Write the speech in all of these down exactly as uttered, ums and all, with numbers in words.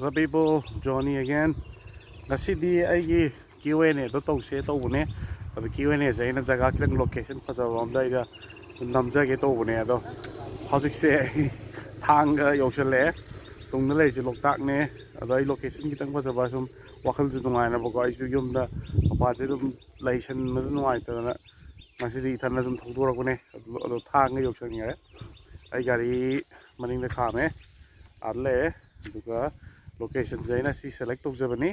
Hello people, Johnny again. ꯉꯁꯤꯗꯤ ꯑꯩꯒꯤ Q and Aꯗꯣ ꯇꯧꯁꯦ ꯇꯧꯕꯅꯦ꯫ ꯑꯗꯣ Q and Aꯁꯦ ꯑꯩꯅ ꯖꯒꯥ ꯈꯤꯇꯪ location ꯐꯖꯕ ꯑꯝꯗ ꯑꯩꯅ ꯅꯝꯖꯒꯦ ꯇꯧꯕꯅꯦ꯫ ꯑꯗꯣ ꯍꯧꯖꯤꯛꯁꯦ ꯑꯩ ꯊꯥꯡꯒ ꯌꯧꯁꯜꯂꯛꯑꯦ꯫ ꯇꯨꯡꯗ ꯂꯩꯔꯤꯁꯦ ꯂꯣꯛꯇꯥꯛꯅꯦ꯫ ꯑꯗꯣ ꯑꯩ location ꯈꯤꯇꯪ ꯐꯖꯕ, ꯁꯨꯝ ꯋꯥꯈꯜꯁꯨ ꯅꯨꯡꯉꯥꯏꯅꯕꯀꯣ, ꯑꯩꯁꯨ ꯌꯨꯝꯗ ꯃꯄꯥꯟꯁꯦ ꯑꯗꯨꯝ ꯂꯩꯁꯟꯕꯗ ꯅꯨꯡꯉꯥꯏꯇꯗꯅ ꯉꯁꯤꯗꯤ ꯏꯊꯟꯗ ꯁꯨꯝ ꯊꯧꯗꯣꯔꯛꯄꯅꯦ꯫ ꯑꯗꯣ, ꯑꯗꯣ ꯊꯥꯡꯒ ꯌꯧꯁꯟꯈꯔꯦ꯫ ꯑꯩ ꯒꯥꯔꯤ ꯃꯅꯤꯡꯗ ꯈꯥꯝꯃꯦ, ꯑꯥꯗ ꯂꯩꯔꯦ꯫ ꯑꯗꯨꯒ locationꯁꯦ ꯑꯩꯅ ꯁꯤ select ꯇꯧꯖꯕꯅꯤ꯫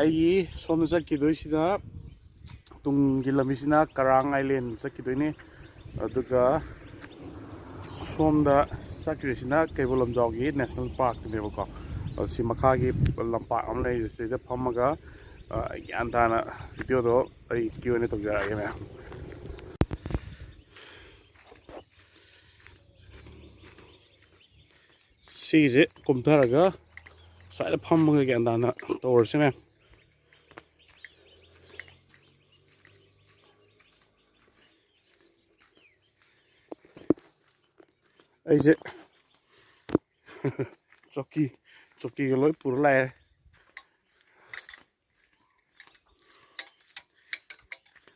ꯑꯩꯒꯤ ꯁꯣꯝꯗ ꯆꯠꯈꯤꯗꯣꯏꯁꯤꯅ, ꯇꯨꯡꯒꯤ ꯂꯝꯕꯤꯁꯤꯅ ꯀꯔꯥꯡ Island ꯆꯠꯈꯤꯗꯣꯏꯅꯤ꯫ ꯑꯗꯨꯒ ꯁꯣꯝꯗ ꯆꯠꯈ꯭ꯔꯤꯁꯤꯅ ꯀꯩꯕꯨꯜ ꯂꯝꯖꯥꯎꯒꯤ National Parkꯅꯦꯕꯀꯣ꯫ ꯑꯗꯣ ꯁꯤ ꯃꯈꯥꯒꯤ ꯂꯝꯄꯥꯛ ꯑꯃ ꯂꯩꯔꯤꯁꯦ, ꯁꯤꯗ ꯐꯝꯃꯒ, ꯑ, ꯒ꯭ꯌꯥꯟ ꯇꯥꯅ videoꯗꯣ ꯑꯩ Q and A ꯇꯧꯖꯔꯛꯑꯒꯦ ꯃꯌꯥꯝ꯫ ꯁꯤꯒꯤꯁꯦ ꯀꯨꯝꯊꯔꯒ ꯁ꯭ꯋꯥꯏꯗ ꯐꯝꯃꯒ ꯒ꯭ꯌꯥꯟ ꯇꯥꯅ ꯇꯧꯔꯁꯤꯅꯦ꯫ ꯑꯩꯁꯦ ꯆꯧꯀꯤ, ꯆꯧꯀꯤꯒ ꯂꯣꯏ ꯄꯨꯔ ꯂꯥꯛꯑꯦ꯫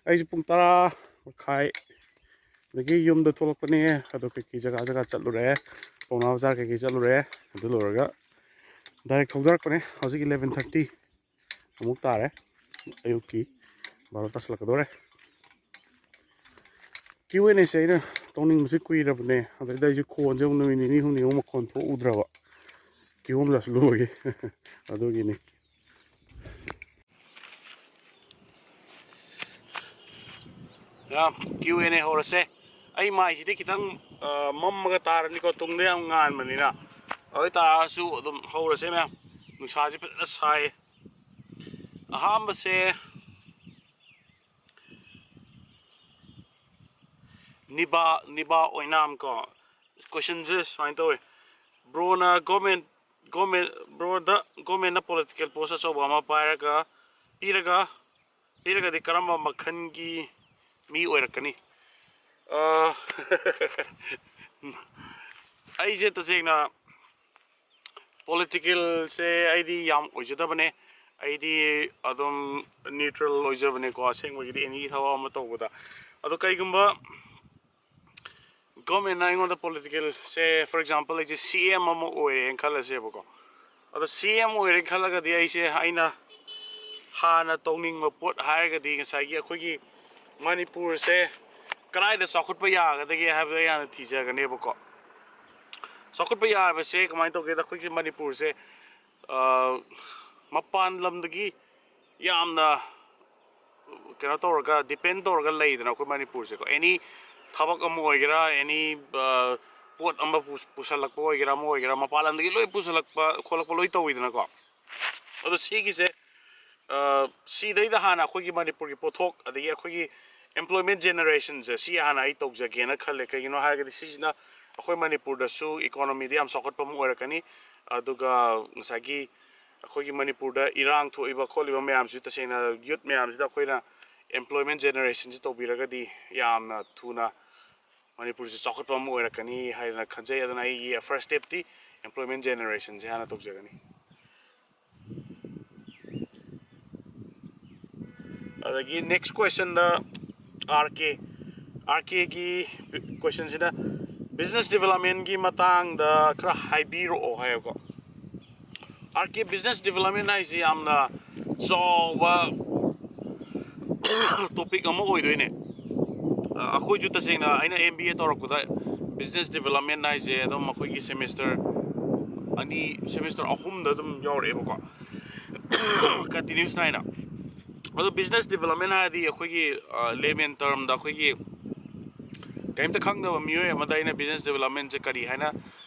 ꯑꯩꯁꯦ ꯄꯨꯡ ꯇꯔꯥ ꯃꯈꯥꯏ ꯑꯗꯒꯤ ꯌꯨꯝꯗ ꯊꯣꯛꯂꯛꯄꯅꯦ꯫ ꯑꯗꯣ ꯀꯩꯀꯩ ꯖꯒꯥ ꯖꯒꯥ ꯆꯠꯂꯨꯔꯦ, ꯄꯥꯎꯅꯥ ꯕꯖꯥꯔ ꯀꯩꯀꯩ ꯆꯠꯂꯨꯔꯦ꯫ ꯑꯗꯨ ꯂꯣꯏꯔꯒ direct ꯊꯧꯖꯔꯛꯄꯅꯦ꯫ ꯍꯧꯖꯤꯛ eleven thirty ꯑꯃꯨꯛ ꯇꯥꯔꯦ, ꯑꯌꯨꯛꯀꯤ ꯕꯥꯔꯣ ꯇꯥꯁꯜꯂꯛꯀꯗꯧꯔꯦ꯫ Q and Aꯁꯦ ꯑꯩꯅ ꯇꯧꯅꯤꯡꯕꯁꯦ ꯀꯨꯏꯔꯕꯅꯦ꯫ ꯑꯗꯩꯗ ꯑꯩꯁꯦ ꯈꯣꯟꯁꯦ ꯑꯃꯨꯛ ꯅꯨꯃꯤꯠ ꯅꯤꯅꯤ ꯍꯨꯝꯅꯤꯃꯨꯛ ꯃꯈꯣꯟ ꯊꯣꯛꯎꯗ꯭ꯔꯕ, ꯀꯤꯍꯣꯝ ꯆꯥꯁꯤꯜꯂꯨꯕꯒꯤ꯫ ꯑꯗꯨꯒꯤꯅꯤ꯫ ꯃꯌꯥꯝ, Q and A ꯍꯧꯔꯁꯦ꯫ ꯑꯩ ꯃꯥꯏꯁꯤꯗꯤ ꯈꯤꯇꯪ, ꯑ, ꯃꯝꯃꯒ ꯇꯥꯔꯅꯤꯀꯣ, ꯇꯨꯡꯗ ꯌꯥꯝ ꯉꯥꯟꯕꯅꯤꯅ꯫ ꯑꯗꯨ ꯑꯣꯏ ꯇꯥꯔꯒꯁꯨ ꯑꯗꯨꯝ ꯍꯧꯔꯁꯦ ꯃꯌꯥꯝ꯫ ꯅꯨꯡꯁꯥꯁꯦ ꯐꯖꯅ ꯁꯥꯏ꯫ ꯑꯍꯥꯟꯕꯁꯦ ꯅꯤꯕꯥ, ꯅꯤꯕꯥ ꯑꯣꯏꯅꯥꯝ ꯀꯣ꯫ Questionꯁꯦ ꯁꯨꯃꯥꯏꯅ ꯇꯧꯋꯦ꯫ Broꯅ government, government, broꯗ governmentꯅ political post ꯑꯆꯧꯕ ꯑꯃ ꯄꯥꯏꯔꯒ, ꯄꯤꯔꯒ, ꯄꯤꯔꯒꯗꯤ ꯀꯔꯝꯕ ꯃꯈꯜꯒꯤ ꯃꯤ ꯑꯣꯏꯔꯛꯀꯅꯤ? ꯑ, ꯑꯩꯁꯦ ꯇꯁꯦꯡꯅ ꯄꯣꯂꯤꯇꯤꯀꯦꯜꯁꯦ ꯑꯩꯗꯤ ꯌꯥꯝ ꯑꯣꯏꯖꯗꯕꯅꯦ꯫ ꯑꯩꯗꯤ ꯑꯗꯨꯝ ꯅ꯭ꯌꯨꯇ꯭ꯔꯦꯜ ꯑꯣꯏꯖꯕꯅꯦꯀꯣ, ꯑꯁꯦꯡꯕꯒꯤꯗꯤ ꯑꯦꯅꯤ ꯊꯕꯛ ꯑꯃ ꯇꯧꯕꯗ꯫ ꯑꯗꯣ ꯀꯩꯒꯨꯝꯕ ꯒꯣꯔꯃꯦꯟꯅ ꯑꯩꯉꯣꯟꯗ ꯄꯣꯂꯤꯇꯤꯀꯦꯜꯁꯦ, ꯐꯣꯔ ꯑꯦꯛꯖꯥꯝꯄꯜ, ꯑꯩꯁꯦ ꯁꯤ ꯑꯦꯝ ꯑꯃ ꯑꯣꯏꯔꯦꯅ ꯈꯜꯂꯁꯦꯕꯀꯣ꯫ ꯑꯗꯣ ꯁꯤ ꯑꯦꯝ ꯑꯣꯏꯔꯦ ꯈꯜꯂꯒꯗꯤ ꯑꯩꯁꯦ, ꯑꯩꯅ ꯍꯥꯟꯅ ꯇꯧꯅꯤꯡꯕ ꯄꯣꯠ ꯍꯥꯏꯔꯒꯗꯤ ꯉꯁꯥꯏꯒꯤ ꯑꯩꯈꯣꯏꯒꯤ ꯃꯅꯤꯄꯨꯔꯁꯦ ꯀꯗꯥꯏꯗ ꯆꯥꯎꯈꯠꯄ ꯌꯥꯒꯗꯒꯦ ꯍꯥꯏꯕꯗꯣ ꯑꯩ ꯍꯥꯟꯅ ꯊꯤꯖꯒꯅꯦꯕꯀꯣ꯫ ꯆꯥꯎꯈꯠꯄ ꯌꯥꯕꯁꯦ ꯀꯃꯥꯏꯅ ꯇꯧꯒꯦꯗ, ꯑꯩꯈꯣꯏꯒꯤ ꯃꯅꯤꯄꯨꯔꯁꯦ, ꯑ, ꯃꯄꯥꯟ ꯂꯝꯗꯒꯤ ꯌꯥꯝꯅ ꯀꯩꯅꯣ ꯇꯧꯔꯒ, ꯗꯤꯄꯦꯟ ꯇꯧꯔꯒ ꯂꯩꯗꯅ ꯑꯩꯈꯣꯏ ꯃꯅꯤꯄꯨꯔꯁꯦꯀꯣ꯫ ꯑꯦꯅꯤ ꯊꯕꯛ ꯑꯃ ꯑꯣꯏꯒꯦꯔꯥ, ꯑꯦꯅꯤ ꯄꯣꯠ ꯑꯃ ꯄꯨ- ꯄꯨꯁꯜꯂꯛꯄ ꯑꯣꯏꯒꯦꯔꯥ, ꯑꯃ ꯑꯣꯏꯒꯦꯔꯥ, ꯃꯄꯥꯟ ꯂꯝꯗꯒꯤ ꯂꯣꯏ ꯄꯨꯁꯜꯂꯛꯄ ꯈꯣꯠꯂꯛꯄ ꯂꯣꯏ ꯇꯧꯋꯤꯗꯅꯀꯣ꯫ ꯑꯗꯣ ꯁꯤꯒꯤꯁꯦ, ꯑ, ꯁꯤꯗꯩꯗ ꯍꯥꯟꯅ ꯑꯩꯈꯣꯏꯒꯤ ꯃꯅꯤꯄꯨꯔꯒꯤ ꯄꯣꯠꯊꯣꯛ, ꯑꯗꯒꯤ ꯑꯩꯈꯣꯏꯒꯤ ꯑꯦꯝꯄ꯭ꯂꯣꯏꯃꯦꯟ ꯖꯦꯅꯦꯔꯦꯁꯟꯁꯦ, ꯁꯤ ꯍꯥꯟꯅ ꯑꯩ ꯇꯧꯖꯒꯦꯅ ꯈꯜꯂꯦ꯫ ꯀꯩꯒꯤꯅꯣ ꯍꯥꯏꯔꯒꯗꯤ ꯁꯤꯁꯤꯅ ꯑꯩꯈꯣꯏ ꯃꯅꯤꯄꯨꯔꯗꯁꯨ ꯏꯀꯣꯅꯣꯃꯤꯗ ꯌꯥꯝ ꯆꯥꯎꯈꯠꯄ ꯑꯃ ꯑꯣꯏꯔꯛꯀꯅꯤ꯫ ꯑꯗꯨꯒ ꯉꯁꯥꯏꯒꯤ ꯑꯩꯈꯣꯏꯒꯤ ꯃꯅꯤꯄꯨꯔꯗ ꯏꯔꯥꯡ ꯊꯣꯛꯏꯕ ꯈꯣꯠꯂꯤꯕ ꯃꯌꯥꯝꯁꯤ, ꯇꯁꯦꯡꯅ ꯌꯨꯠ ꯃꯌꯥꯝꯁꯤꯗ ꯑꯩꯈꯣꯏꯅ ꯑꯦꯝꯄ꯭ꯂꯣꯏꯃꯦꯟ ꯖꯦꯅꯦꯔꯦꯁꯟꯁꯤ ꯇꯧꯕꯤꯔꯒꯗꯤ ꯌꯥꯝꯅ ꯊꯨꯅ ꯃꯅꯤꯄꯨꯔꯁꯦ ꯆꯥꯎꯈꯠꯄ ꯑꯃ ꯑꯣꯏꯔꯛꯀꯅꯤ ꯍꯥꯏꯗꯅ ꯈꯟꯖꯩ꯫ ꯑꯗꯨꯅ ꯑꯩꯒꯤ ꯐꯥꯔꯁ ꯁ꯭ꯇꯦꯞꯇꯤ ꯑꯦꯝꯄ꯭ꯂꯣꯏꯃꯦꯟ ꯖꯦꯅꯦꯔꯦꯁꯟꯁꯦ ꯍꯥꯟꯅ ꯇꯧꯖꯒꯅꯤ꯫ ꯑꯗꯒꯤ ꯅꯦꯛꯁ ꯀ꯭ꯋꯦꯁꯟꯗ, ꯑꯥꯔ ꯀꯦ, ꯑꯥꯔ ꯀꯦꯒꯤ ꯀ꯭ꯋꯦꯁꯟꯁꯤꯅ, ꯕꯤꯖꯤꯅꯦꯁ ꯗꯤꯕꯂꯞꯃꯦꯟꯒꯤ ꯃꯇꯥꯡꯗ ꯈꯔ ꯍꯥꯏꯕꯤꯔꯛꯑꯣ ꯍꯥꯏꯌꯦꯕꯀꯣ꯫ ꯑꯥꯔ ꯀꯦ, ꯕꯤꯖꯤꯅꯦꯁ ꯗꯤꯕꯂꯞꯃꯦꯟ ꯍꯥꯏꯁꯤ ꯌꯥꯝꯅ ꯆꯥꯎꯕ ꯇꯣꯄꯤꯛ ꯑꯃ ꯑꯣꯏꯗꯣꯏꯅꯦ꯫ ꯑ, ꯑꯩꯈꯣꯏꯁꯨ ꯇꯁꯦꯡꯅ, ꯑꯩꯅ ꯑꯦꯝ ꯕꯤ ꯑꯦ ꯇꯧꯔꯛꯄꯗ ꯕꯤꯖꯤꯅꯦꯁ ꯗꯤꯕꯂꯞꯃꯦꯟ ꯍꯥꯏꯁꯦ ꯑꯗꯨꯝ ꯑꯩꯈꯣꯏꯒꯤ ꯁꯦꯃꯤꯁꯇꯔ ꯑꯅꯤ, ꯁꯦꯃꯤꯁꯇꯔ ꯑꯍꯨꯝꯗ ꯑꯗꯨꯝ ꯌꯥꯎꯔꯛꯑꯦꯕꯀꯣ, ꯀꯟꯇꯤꯅ꯭ꯌꯨꯁ ꯅꯥꯏꯅ꯫ ꯑꯗꯣ ꯕꯤꯖꯤꯅꯦꯁ ꯗꯤꯕꯂꯞꯃꯦꯟ ꯍꯥꯏꯔꯗꯤ ꯑꯩꯈꯣꯏꯒꯤ, ꯑ, ꯂꯦꯃꯦꯟ ꯇꯔꯝꯗ ꯑꯩꯈꯣꯏꯒꯤ ꯀꯔꯤꯝꯇ ꯈꯪꯗꯕ ꯃꯤꯑꯣꯏ ꯑꯃꯗ ꯑꯩꯅ ꯕꯤꯖꯤꯅꯦꯁ ꯗꯤꯕꯂꯞꯃꯦꯟꯁꯦ ꯀꯔꯤ ꯍꯥꯏꯅ,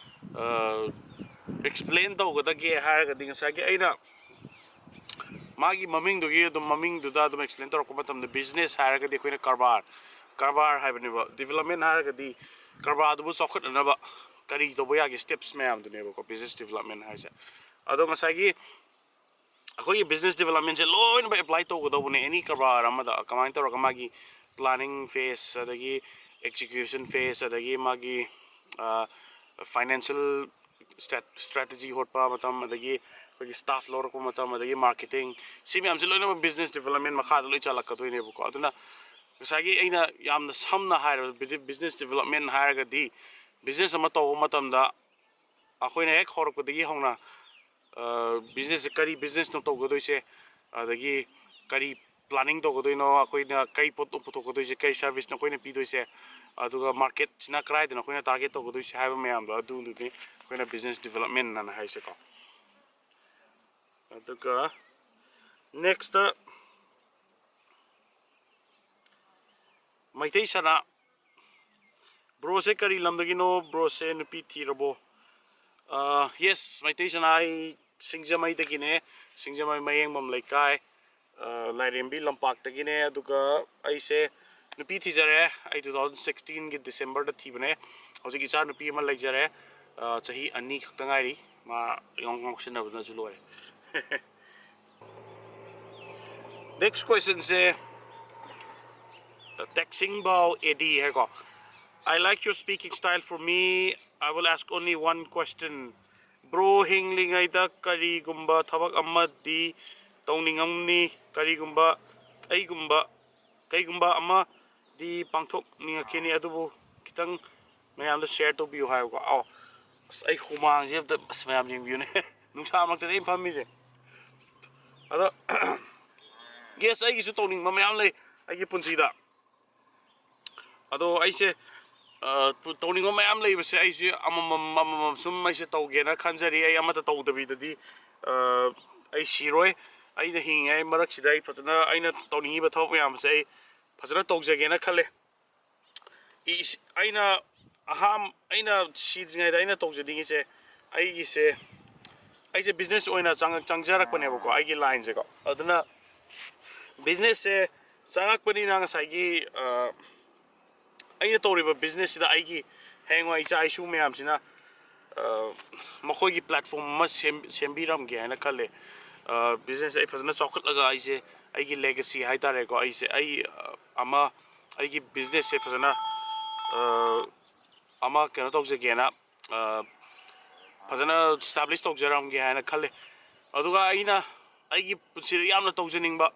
ꯑ, ꯑꯦꯛꯁꯄ꯭ꯂꯦꯟ ꯇꯧꯒꯗꯒꯦ ꯍꯥꯏꯔꯒꯗꯤ, ꯉꯁꯥꯏꯒꯤ ꯑꯩꯅ ꯃꯥꯒꯤ ꯃꯃꯤꯡꯗꯨꯒꯤ ꯑꯗꯨꯝ, ꯃꯃꯤꯡꯗꯨꯗ ꯑꯗꯨꯝ ꯑꯦꯛꯁꯄ꯭ꯂꯦꯟ ꯇꯧꯔꯛꯄ ꯃꯇꯝꯗ, ꯕꯤꯖꯤꯅꯦꯁ ꯍꯥꯏꯔꯒꯗꯤ ꯑꯩꯈꯣꯏꯅ ꯀꯔꯕꯥꯔ, ꯀꯔꯕꯥꯔ ꯍꯥꯏꯕꯅꯦꯕ꯫ ꯗꯤꯕꯂꯞꯃꯦꯟ ꯍꯥꯏꯔꯒꯗꯤ ꯀꯔꯕꯥꯔꯗꯨꯕꯨ ꯆꯥꯎꯈꯠꯅꯅꯕ ꯀꯔꯤ ꯇꯧꯕ ꯌꯥꯒꯦ, ꯁ꯭ꯇꯦꯞꯁ ꯃꯌꯥꯝꯗꯨꯅꯦꯕꯀꯣ ꯕꯤꯖꯤꯅꯦꯁ ꯗꯤꯕꯂꯞꯃꯦꯟ ꯍꯥꯏꯁꯦ꯫ ꯑꯗꯣ ꯉꯁꯥꯏꯒꯤ ꯑꯩꯈꯣꯏꯒꯤ ꯕꯤꯖꯤꯅꯦꯁ ꯗꯤꯕꯂꯞꯃꯦꯟꯁꯦ ꯂꯣꯏꯅꯃꯛ ꯑꯦꯄ꯭ꯂꯥꯏ ꯇꯧꯒꯗꯧꯕꯅꯦ ꯑꯦꯅꯤ ꯀꯔꯕꯥꯔ ꯑꯃꯗ꯫ ꯀꯃꯥꯏꯅ ꯇꯧꯔꯒ ꯃꯥꯒꯤ ꯄ꯭ꯂꯥꯅꯤꯡ ꯐꯦꯁ, ꯑꯗꯒꯤ ꯑꯦꯛꯖꯤꯀ꯭ꯌꯨꯁꯟ ꯐꯦꯁ, ꯑꯗꯒꯤ ꯃꯥꯒꯤ, ꯑ, ꯐꯥꯏꯅꯥꯟꯁꯤꯌꯦꯜ ꯁ꯭ꯇ꯭ꯔꯦꯠ ꯁ꯭ꯇ꯭ꯔꯦꯇꯦꯖꯤ ꯍꯣꯠꯄ ꯃꯇꯝ, ꯑꯗꯒꯤ ꯑꯩꯈꯣꯏꯒꯤ ꯁ꯭ꯇꯥꯐ ꯂꯧꯔꯛꯄ ꯃꯇꯝ, ꯑꯗꯒꯤ ꯃꯥꯔꯀꯦꯇꯤꯡ, ꯁꯤ ꯃꯌꯥꯝꯁꯦ ꯂꯣꯏꯅꯃꯛ ꯕꯤꯖꯤꯅꯦꯁ ꯗꯤꯕꯂꯞꯃꯦꯟ ꯃꯈꯥꯗ ꯂꯣꯏ ꯆꯜꯂꯛꯀꯗꯣꯏꯅꯦꯕꯀꯣ꯫ ꯑꯗꯨꯅ ꯉꯁꯥꯏꯒꯤ ꯑꯩꯅ ꯌꯥꯝꯅ ꯁꯝꯅ ꯍꯥꯏꯔꯕꯗ, ꯕꯤꯖꯤꯅꯦꯁ ꯗꯤꯕꯂꯞꯃꯦꯟ ꯍꯥꯏꯔꯒꯗꯤ, ꯕꯤꯖꯤꯅꯦꯁ ꯑꯃ ꯇꯧꯕ ꯃꯇꯝꯗ ꯑꯩꯈꯣꯏꯅ ꯍꯦꯛ ꯍꯧꯔꯛꯄꯗꯒꯤ ꯍꯧꯅ ꯕꯤꯖꯤꯅꯦꯁꯁꯦ ꯀꯔꯤ ꯕꯤꯖꯤꯅꯦꯁꯅꯣ ꯇꯧꯒꯗꯣꯏꯁꯦ, ꯑꯗꯒꯤ ꯀꯔꯤ ꯄ꯭ꯂꯥꯅꯤꯡ ꯇꯧꯒꯗꯣꯏꯅꯣ, ꯑꯩꯈꯣꯏꯅ ꯀꯔꯤ ꯄꯣꯠ ꯄꯨꯊꯣꯛꯀꯗꯣꯏꯁꯦ, ꯀꯔꯤ ꯁꯥꯔꯚꯤꯁꯅꯣ ꯑꯩꯈꯣꯏꯅ ꯄꯤꯗꯣꯏꯁꯦ, ꯑꯗꯨꯒ ꯃꯥꯔꯀꯦꯠꯁꯤꯅ ꯀꯗꯥꯏꯗꯅꯣ ꯑꯩꯈꯣꯏꯅ ꯇꯥꯔꯒꯦꯠ ꯇꯧꯒꯗꯣꯏꯁꯦ ꯍꯥꯏꯕ ꯃꯌꯥꯝꯗꯣ, ꯑꯗꯨꯗꯨꯅꯤ ꯑꯩꯈꯣꯏꯅ ꯕꯤꯖꯤꯅꯦꯁ ꯗꯤꯕꯂꯞꯃꯦꯟ ꯑꯅ ꯍꯥꯏꯁꯦꯀꯣ꯫ ꯑꯗꯨꯒ ꯅꯦꯛꯁꯇ ꯃꯩꯇꯩ ꯁꯅꯥ꯫ ꯕ꯭ꯔꯣꯁꯦ ꯀꯔꯤ ꯂꯝꯗꯒꯤꯅꯣ? ꯕ꯭ꯔꯣꯁꯦ ꯅꯨꯄꯤ ꯊꯤꯔꯕꯣ? ꯌꯦꯁ, ꯃꯩꯇꯩ ꯁꯅꯥ, ꯑꯩ ꯁꯤꯡꯖꯃꯩꯗꯒꯤꯅꯦ, ꯁꯤꯡꯖꯃꯩ ꯃꯌꯦꯡꯕꯝ ꯂꯩꯀꯥꯏ, ꯑ, ꯂꯥꯏꯔꯦꯝꯕꯤ ꯂꯝꯄꯥꯛꯇꯒꯤꯅꯦ꯫ ꯑꯗꯨꯒ ꯑꯩꯁꯦ ꯅꯨꯄꯤ ꯊꯤꯖꯔꯦ꯫ ꯑꯩ ꯇꯨ ꯊꯥꯎꯖꯟ ꯁꯤꯛꯁꯇꯤꯟꯒꯤ ꯗꯤꯁꯦꯝꯕꯔꯗ ꯊꯤꯕꯅꯦ꯫ ꯍꯧꯖꯤꯛ ꯏꯆꯥ ꯅꯨꯄꯤ ꯑꯃ ꯂꯩꯖꯔꯦ꯫ ꯑ, ꯆꯍꯤ ꯑꯅꯤ ꯈꯛꯇ ꯉꯥꯏꯔꯤ꯫ ꯃꯥ ꯏꯉꯥꯎ ꯉꯥꯎꯁꯤꯟꯅꯕꯅꯁꯨ ꯂꯣꯏꯔꯦ꯫ ꯅꯦꯛꯁ ꯀ꯭ꯋꯦꯁꯟꯁꯦ, ꯇꯦꯛꯁꯤꯡꯕꯥꯎ ꯑꯦ ꯗꯤ ꯍꯥꯏꯀꯣ꯫ "I like your speaking style. For me, I will ask only one question. Bro ꯍꯤꯡꯂꯤꯉꯩꯗ ꯀꯔꯤꯒꯨꯝꯕ ꯊꯕꯛ ꯑꯃꯗꯤ ꯇꯧꯅꯤꯡꯉꯝꯅꯤ, ꯀꯔꯤꯒꯨꯝꯕ, ꯑꯩꯒꯨꯝꯕ, ꯀꯩꯒꯨꯝꯕ ꯑꯃꯗꯤ ꯄꯥꯡꯊꯣꯛꯅꯤꯡꯉꯛꯈꯤꯅꯤ, ꯑꯗꯨꯕꯨ ꯈꯤꯇꯪ ꯃꯌꯥꯝꯗ ꯁꯤꯌꯔ ꯇꯧꯕꯤꯌꯨ" ꯍꯥꯏꯕꯀꯣ꯫ ꯑꯥꯎ, ꯑꯁ, ꯑꯩ ꯍꯨꯃꯥꯡꯁꯦ ꯑꯝꯇ, ꯑꯁ, ꯃꯌꯥꯝ ꯌꯦꯡꯕꯤꯌꯨꯅꯦ꯫ ꯅꯨꯡꯁꯥ ꯃꯔꯛꯇꯅꯦ ꯑꯩꯅ ꯐꯝꯃꯤꯁꯦ꯫ ꯑꯗꯣ, ꯌꯦꯁ, ꯑꯩꯒꯤꯁꯨ ꯇꯧꯅꯤꯡꯕ ꯃꯌꯥꯝ ꯂꯩ ꯑꯩꯒꯤ ꯄꯨꯟꯁꯤꯗ꯫ ꯑꯗꯣ ꯑꯩꯁꯦ, ꯑ, ꯇꯧꯅꯤꯡꯕ ꯃꯌꯥꯝ ꯂꯩꯕꯁꯦ, ꯑꯩꯁꯦ ꯑꯃꯃꯝ, ꯑꯃꯃꯝ ꯁꯨꯝ ꯑꯩꯁꯦ ꯇꯧꯒꯦꯅ ꯈꯟꯖꯔꯤ꯫ ꯑꯩ ꯑꯃꯠꯇ ꯇꯧꯗꯕꯤꯗꯗꯤ, ꯑ, ꯑꯩ ꯁꯤꯔꯣꯏ꯫ ꯑꯩꯅ ꯍꯤꯡꯉꯤꯉꯩ ꯃꯔꯛꯁꯤꯗ ꯑꯩ ꯐꯖꯅ, ꯑꯩꯅ ꯇꯧꯅꯤꯡꯉꯤꯕ ꯊꯕꯛ ꯃꯌꯥꯝꯁꯦ ꯑꯩ ꯐꯖꯅ ꯇꯧꯖꯒꯦꯅ ꯈꯜꯂꯦ꯫ ꯏꯁ-, ꯑꯩꯅ ꯑꯍꯥꯝ-, ꯑꯩꯅ ꯁꯤꯗ꯭ꯔꯤꯉꯩꯗ ꯑꯩꯅ ꯇꯧꯖꯅꯤꯡꯉꯤꯁꯦ, ꯑꯩꯒꯤꯁꯦ, ꯑꯩꯁꯦ ꯕꯤꯖꯤꯅꯦꯁ ꯑꯣꯏꯅ ꯆꯪ-, ꯆꯪꯖꯔꯛꯄꯅꯦꯕꯀꯣ, ꯑꯩꯒꯤ ꯂꯥꯏꯟꯁꯦꯀꯣ꯫ ꯑꯗꯨꯅ ꯕꯤꯖꯤꯅꯦꯁꯁꯦ ꯆꯪꯉꯛꯄꯅꯤꯅ ꯉꯁꯥꯏꯒꯤ, ꯑ, ꯑꯩꯅ ꯇꯧꯔꯤꯕ ꯕꯤꯖꯤꯅꯦꯁꯁꯤꯗ ꯑꯩꯒꯤ ꯍꯌꯦꯡꯋꯥꯏ ꯏꯆꯥ ꯏꯁꯨ ꯃꯌꯥꯝꯁꯤꯅ, ꯑ, ꯃꯈꯣꯏꯒꯤ ꯄ꯭ꯂꯦꯠꯐꯣꯝ ꯑꯃ ꯁꯦꯝ-, ꯁꯦꯝꯕꯤꯔꯝꯒꯦ ꯍꯥꯏꯅ ꯈꯜꯂꯦ꯫ ꯑ, ꯕꯤꯖꯤꯅꯦꯁꯁꯦ ꯑꯩ ꯐꯖꯅ ꯆꯥꯎꯈꯠꯂꯒ ꯑꯩꯁꯦ, ꯑꯩꯒꯤ ꯂꯦꯒꯦꯁꯤ ꯍꯥꯏꯇꯥꯔꯦꯀꯣ, ꯑꯩꯁꯦ, ꯑꯩ, ꯑ, ꯑꯃ, ꯑꯩꯒꯤ ꯕꯤꯖꯤꯅꯦꯁꯁꯦ ꯐꯖꯅ, ꯑ, ꯑꯃ ꯀꯩꯅꯣ ꯇꯧꯖꯒꯦꯅ, ꯑ, ꯐꯖꯅ establish ꯇꯧꯖꯔꯝꯒꯦ ꯍꯥꯏꯅ ꯈꯜꯂꯦ꯫ ꯑꯗꯨꯒ ꯑꯩꯅ ꯑꯩꯒꯤ ꯄꯨꯟꯁꯤꯗ ꯌꯥꯝꯅ ꯇꯧꯖꯅꯤꯡꯕ,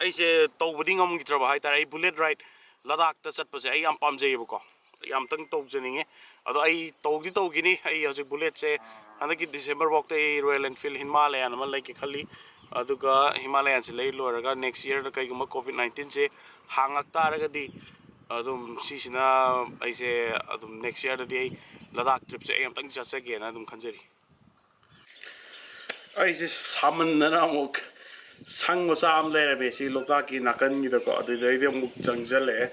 ꯑꯩꯁꯦ ꯇꯧꯕꯗꯤ ꯉꯝꯈꯤꯗ꯭ꯔꯕ ꯍꯥꯏꯇꯥꯔꯦ, ꯑꯩ bullet ride ꯂꯗꯥꯛꯇ ꯆꯠꯄꯁꯦ ꯑꯩ ꯌꯥꯝ ꯄꯥꯝꯖꯩꯌꯦꯕꯀꯣ, ꯌꯥꯝꯇꯪ ꯇꯧꯖꯅꯤꯡꯉꯦ꯫ ꯑꯗꯣ ꯑꯩ ꯇꯧꯗꯤ ꯇꯧꯈꯤꯅꯤ꯫ ꯑꯩ ꯍꯧꯖꯤꯛ bulletꯁꯦ ꯍꯟꯗꯛꯀꯤ December ꯐꯥꯎꯗ ꯑꯩ Royal Enfield Himalayan ꯑꯃ ꯂꯩꯒꯦ ꯈꯜꯂꯤ꯫ ꯑꯗꯨꯒ Himalayanꯁꯦ ꯂꯩ ꯂꯣꯏꯔꯒ next yearꯗ ꯀꯩꯒꯨꯝꯕ COVID nineteenꯁꯦ ꯍꯥꯡꯉꯛ ꯇꯥꯔꯒꯗꯤ, ꯑꯗꯨꯝ ꯁꯤꯁꯤꯅ ꯑꯩꯁꯦ ꯑꯗꯨꯝ next yearꯗꯗꯤ ꯑꯩ ꯂꯗꯥꯛ tripꯁꯦ ꯑꯩ ꯑꯝꯇꯪ ꯆꯠꯆꯒꯦꯅ ꯑꯗꯨꯝ ꯈꯟꯖꯔꯤ꯫ ꯑꯩꯁꯦ ꯁꯥꯃꯟꯗꯅ ꯑꯃꯨꯛ ꯁꯪ ꯃꯆꯥ ꯑꯃ ꯂꯩꯔꯝꯃꯦ ꯁꯤ ꯂꯣꯛꯇꯥꯛꯀꯤ ꯅꯥꯀꯟꯒꯤꯗꯀꯣ, ꯑꯗꯨꯗꯩꯗꯤ ꯑꯃꯨꯛ ꯆꯪꯁꯤꯜꯂꯛꯑꯦ꯫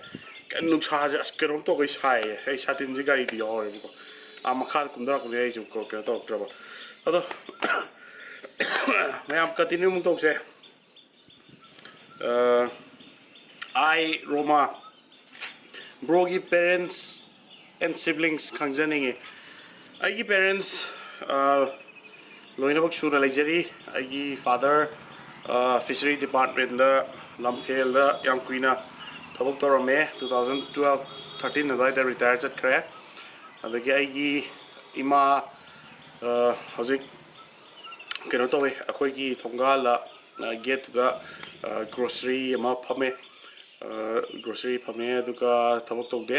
ꯀꯩꯅꯣ ꯅꯨꯡꯁꯥꯁꯦ ꯑꯁ ꯀꯩꯅꯣꯝ ꯇꯧꯈꯩ ꯁꯥꯏꯌꯦ꯫ ꯑꯩ ꯁꯥꯇꯤꯟꯁꯦ ꯒꯥꯔꯤꯗ ꯌꯥꯎꯍꯧꯔꯦꯕꯀꯣ, ꯑꯥ ꯃꯈꯥꯗ ꯀꯨꯝꯊꯔꯛꯄꯅꯦ ꯑꯩꯁꯨ ꯀꯣ-, ꯀꯩꯅꯣ ꯇꯧꯔꯛꯇ꯭ꯔꯕ꯫ ꯑꯗꯣ ꯃꯌꯥꯝ continue ꯑꯃꯨꯛ ꯇꯧꯁꯦ꯫ ꯑ, I Roma, broꯒꯤ parents and siblings ꯈꯪꯖꯅꯤꯡꯉꯤ꯫ ꯑꯩꯒꯤ parents, ꯑ, ꯂꯣꯏꯅꯃꯛ ꯁꯨꯅ ꯂꯩꯖꯔꯤ꯫ ꯑꯩꯒꯤ father, ꯑ, fishery departmentꯗ ꯂꯝꯐꯦꯜꯗ ꯌꯥꯝ ꯀꯨꯏꯅ ꯊꯕꯛ ꯇꯧꯔꯝꯃꯦ꯫ Two thousand twelve thirteen ꯑꯗꯨꯋꯥꯏꯗ retire ꯆꯠꯈ꯭ꯔꯦ꯫ ꯑꯗꯒꯤ ꯑꯩꯒꯤ ꯏꯃꯥ, ꯑ, ꯍꯧꯖꯤꯛ ꯀꯩꯅꯣ ꯇꯧꯋꯦ, ꯑꯩꯈꯣꯏꯒꯤ ꯊꯣꯡꯒꯥꯜꯗ, ꯑ, gateꯇꯨꯗ, ꯑ, grocery ꯑꯃ ꯐꯝꯃꯦ꯫ ꯑ, grocery ꯐꯝꯃꯦ, ꯑꯗꯨꯒ ꯊꯕꯛ ꯇꯧꯗꯦ꯫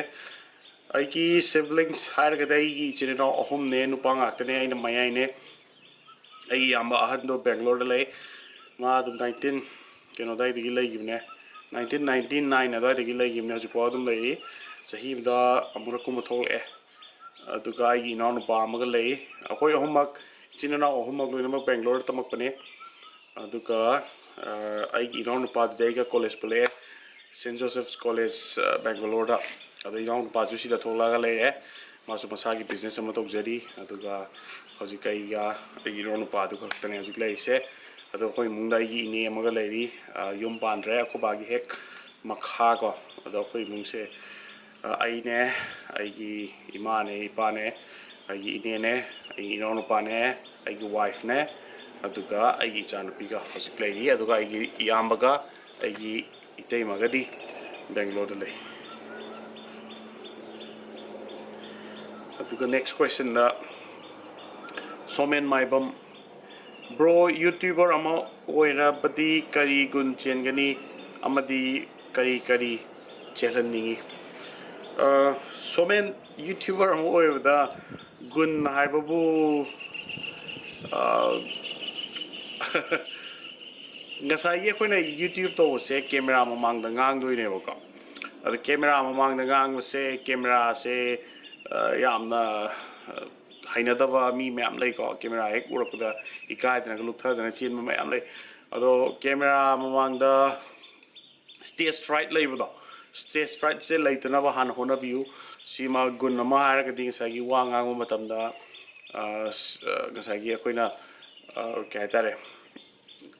ꯑꯩꯒꯤ siblings ꯍꯥꯏꯔꯒꯗꯤ ꯑꯩꯒꯤ ꯏꯆꯤꯟ ꯏꯅꯥꯎ ꯑꯍꯨꯝꯅꯦ, ꯅꯨꯄꯥ ꯉꯥꯛꯇꯅꯦ, ꯑꯩꯅ ꯃꯌꯥꯏꯅꯦ꯫ ꯑꯩꯒꯤ ꯏꯌꯥꯝꯕ ꯑꯍꯟꯗꯣ ꯕꯦꯡꯒ꯭ꯂꯣꯔꯗ ꯂꯩ꯫ ꯃꯥ ꯑꯗꯨꯝ nineteen ꯀꯩꯅꯣ ꯑꯗꯨꯋꯥꯏꯗꯒꯤ ꯂꯩꯈꯤꯕꯅꯦ, nineteen ninety nine ꯑꯗꯨꯋꯥꯏꯗꯒꯤ ꯂꯩꯈꯤꯕꯅꯦ, ꯍꯧꯖꯤꯛꯐꯥꯎ ꯑꯗꯨꯝ ꯂꯩꯔꯤ꯫ ꯆꯍꯤ ꯑꯃꯗ ꯑꯃꯨꯔꯛꯀꯨꯝꯕ ꯊꯣꯛꯂꯛꯑꯦ꯫ ꯑꯗꯨꯒ ꯑꯩꯒꯤ ꯏꯅꯥꯎꯅꯨꯄꯥ ꯑꯃꯒ ꯂꯩ꯫ ꯑꯩꯈꯣꯏ ꯑꯍꯨꯝꯃꯛ, ꯏꯆꯤꯟ ꯏꯅꯥꯎ ꯑꯍꯨꯝꯃꯛ ꯂꯣꯏꯅꯃꯛ ꯕꯦꯡꯒ꯭ꯂꯣꯔꯗ ꯇꯝꯃꯛꯄꯅꯦ꯫ ꯑꯗꯨꯒ, ꯑ, ꯑꯩꯒꯤ ꯏꯅꯥꯎꯅꯨꯄꯥꯗꯨꯗꯤ ꯑꯩꯒ college ꯄꯨꯜꯂꯛꯑꯦ, Saint Joseph's College, ꯑ, ꯕꯦꯡꯒ꯭ꯂꯣꯔꯗ꯫ ꯑꯗꯣ ꯏꯅꯥꯎꯅꯨꯄꯥꯁꯨ ꯁꯤꯗ ꯊꯣꯛꯂꯛꯑꯒ ꯂꯩꯔꯦ꯫ ꯃꯥꯁꯨ ꯃꯁꯥꯒꯤ business ꯑꯃ ꯇꯧꯖꯔꯤ꯫ ꯑꯗꯨꯒ ꯍꯧꯖꯤꯛ ꯑꯩꯒ ꯑꯩꯒꯤ ꯏꯅꯥꯎꯅꯨꯄꯥꯗꯨ ꯈꯛꯇꯅꯦ ꯍꯧꯖꯤꯛ ꯂꯩꯔꯤꯁꯦ꯫ ꯑꯗꯣ ꯑꯩꯈꯣꯏ ꯏꯃꯨꯡꯗ ꯑꯩꯒꯤ ꯏꯅꯦ ꯑꯃꯒ ꯂꯩꯔꯤ, ꯑ, ꯌꯨꯝ ꯄꯥꯟꯗ꯭ꯔꯦ, ꯑꯩꯈꯣꯏ ꯕꯥꯒꯤ ꯍꯦꯛ ꯃꯈꯥ ꯀꯣ꯫ ꯑꯗꯣ ꯑꯩꯈꯣꯏ ꯏꯃꯨꯡꯁꯦ, ꯑ, ꯑꯩꯅꯦ, ꯑꯩꯒꯤ ꯏꯃꯥꯅꯦ, ꯏꯄꯥꯅꯦ, ꯑꯩꯒꯤ ꯏꯅꯦꯅꯦ, ꯑꯩꯒꯤ ꯏꯅꯥꯎꯅꯨꯄꯥꯅꯦ, ꯑꯩꯒꯤ wifeꯅꯦ, ꯑꯗꯨꯒ ꯑꯩꯒꯤ ꯏꯆꯥꯅꯨꯄꯤꯒ ꯍꯧꯖꯤꯛ ꯂꯩꯔꯤ꯫ ꯑꯗꯨꯒ ꯑꯩꯒꯤ ꯏꯌꯥꯝꯕꯒ ꯑꯩꯒꯤ ꯏꯇꯩꯃꯒꯗꯤ ꯕꯦꯡꯒ꯭ꯂꯣꯔꯗ ꯂꯩ꯫ ꯑꯗꯨꯒ next questionꯗ, ꯁꯣꯃꯦꯟ ꯃꯥꯏꯕꯝ, ꯕ꯭ꯔꯣ, ꯌꯨꯇ꯭ꯌꯨꯕꯔ ꯑꯃ ꯑꯣꯏꯔꯕꯗꯤ ꯀꯔꯤ ꯒꯨꯟ ꯆꯦꯟꯒꯅꯤ ꯑꯃꯗꯤ ꯀꯔꯤ ꯀꯔꯤ ꯆꯦꯜꯍꯟꯅꯤꯡꯉꯤ? ꯑ, ꯁꯣꯃꯦꯟ, ꯌꯨꯇ꯭ꯌꯨꯕꯔ ꯑꯃ ꯑꯣꯏꯕꯗ ꯒꯨꯟ ꯍꯥꯏꯕꯕꯨ, ꯑ, ꯉꯁꯥꯏꯒꯤ ꯑꯩꯈꯣꯏꯅ ꯌꯨꯇ꯭ꯌꯨꯕ ꯇꯧꯕꯁꯦ ꯀꯦꯃꯦꯔꯥ ꯃꯃꯥꯡꯗ ꯉꯥꯡꯗꯣꯏꯅꯦꯕꯀꯣ꯫ ꯑꯗ ꯀꯦꯃꯦꯔꯥ ꯃꯃꯥꯡꯗ ꯉꯥꯡꯕꯁꯦ, ꯀꯦꯃꯦꯔꯥꯁꯦ, ꯑ, ꯌꯥꯝꯅ, ꯑ, ꯍꯩꯅꯗꯕ ꯃꯤ ꯃꯌꯥꯝ ꯂꯩꯀꯣ꯫ ꯀꯦꯃꯦꯔꯥ ꯍꯦꯛ ꯎꯔꯛꯄꯗ ꯏꯀꯥꯏꯗꯅꯒ ꯂꯨꯞꯊꯗꯅ ꯆꯦꯟꯕ ꯃꯌꯥꯝ ꯂꯩ꯫ ꯑꯗꯣ ꯀꯦꯃꯦꯔꯥ ꯃꯃꯥꯡꯗ ꯁ꯭ꯇꯦꯖ ꯐ꯭ꯔꯥꯏꯠ ꯂꯩꯕꯗꯣ, ꯁ꯭ꯇꯦꯖ ꯐ꯭ꯔꯥꯏꯠꯁꯦ ꯂꯩꯇꯅꯕ ꯍꯥꯟꯅ ꯍꯣꯠꯅꯕꯤꯌꯨ꯫ ꯁꯤꯃ ꯒꯨꯟ ꯑꯃ ꯍꯥꯏꯔꯒꯗꯤ ꯉꯁꯥꯏꯒꯤ ꯋꯥ ꯉꯥꯡꯕ ꯃꯇꯝꯗ, ꯑ, ꯁ-, ꯑ, ꯉꯁꯥꯏꯒꯤ ꯑꯩꯈꯣꯏꯅ, ꯑ, ꯀꯩ ꯍꯥꯏꯇꯥꯔꯦ,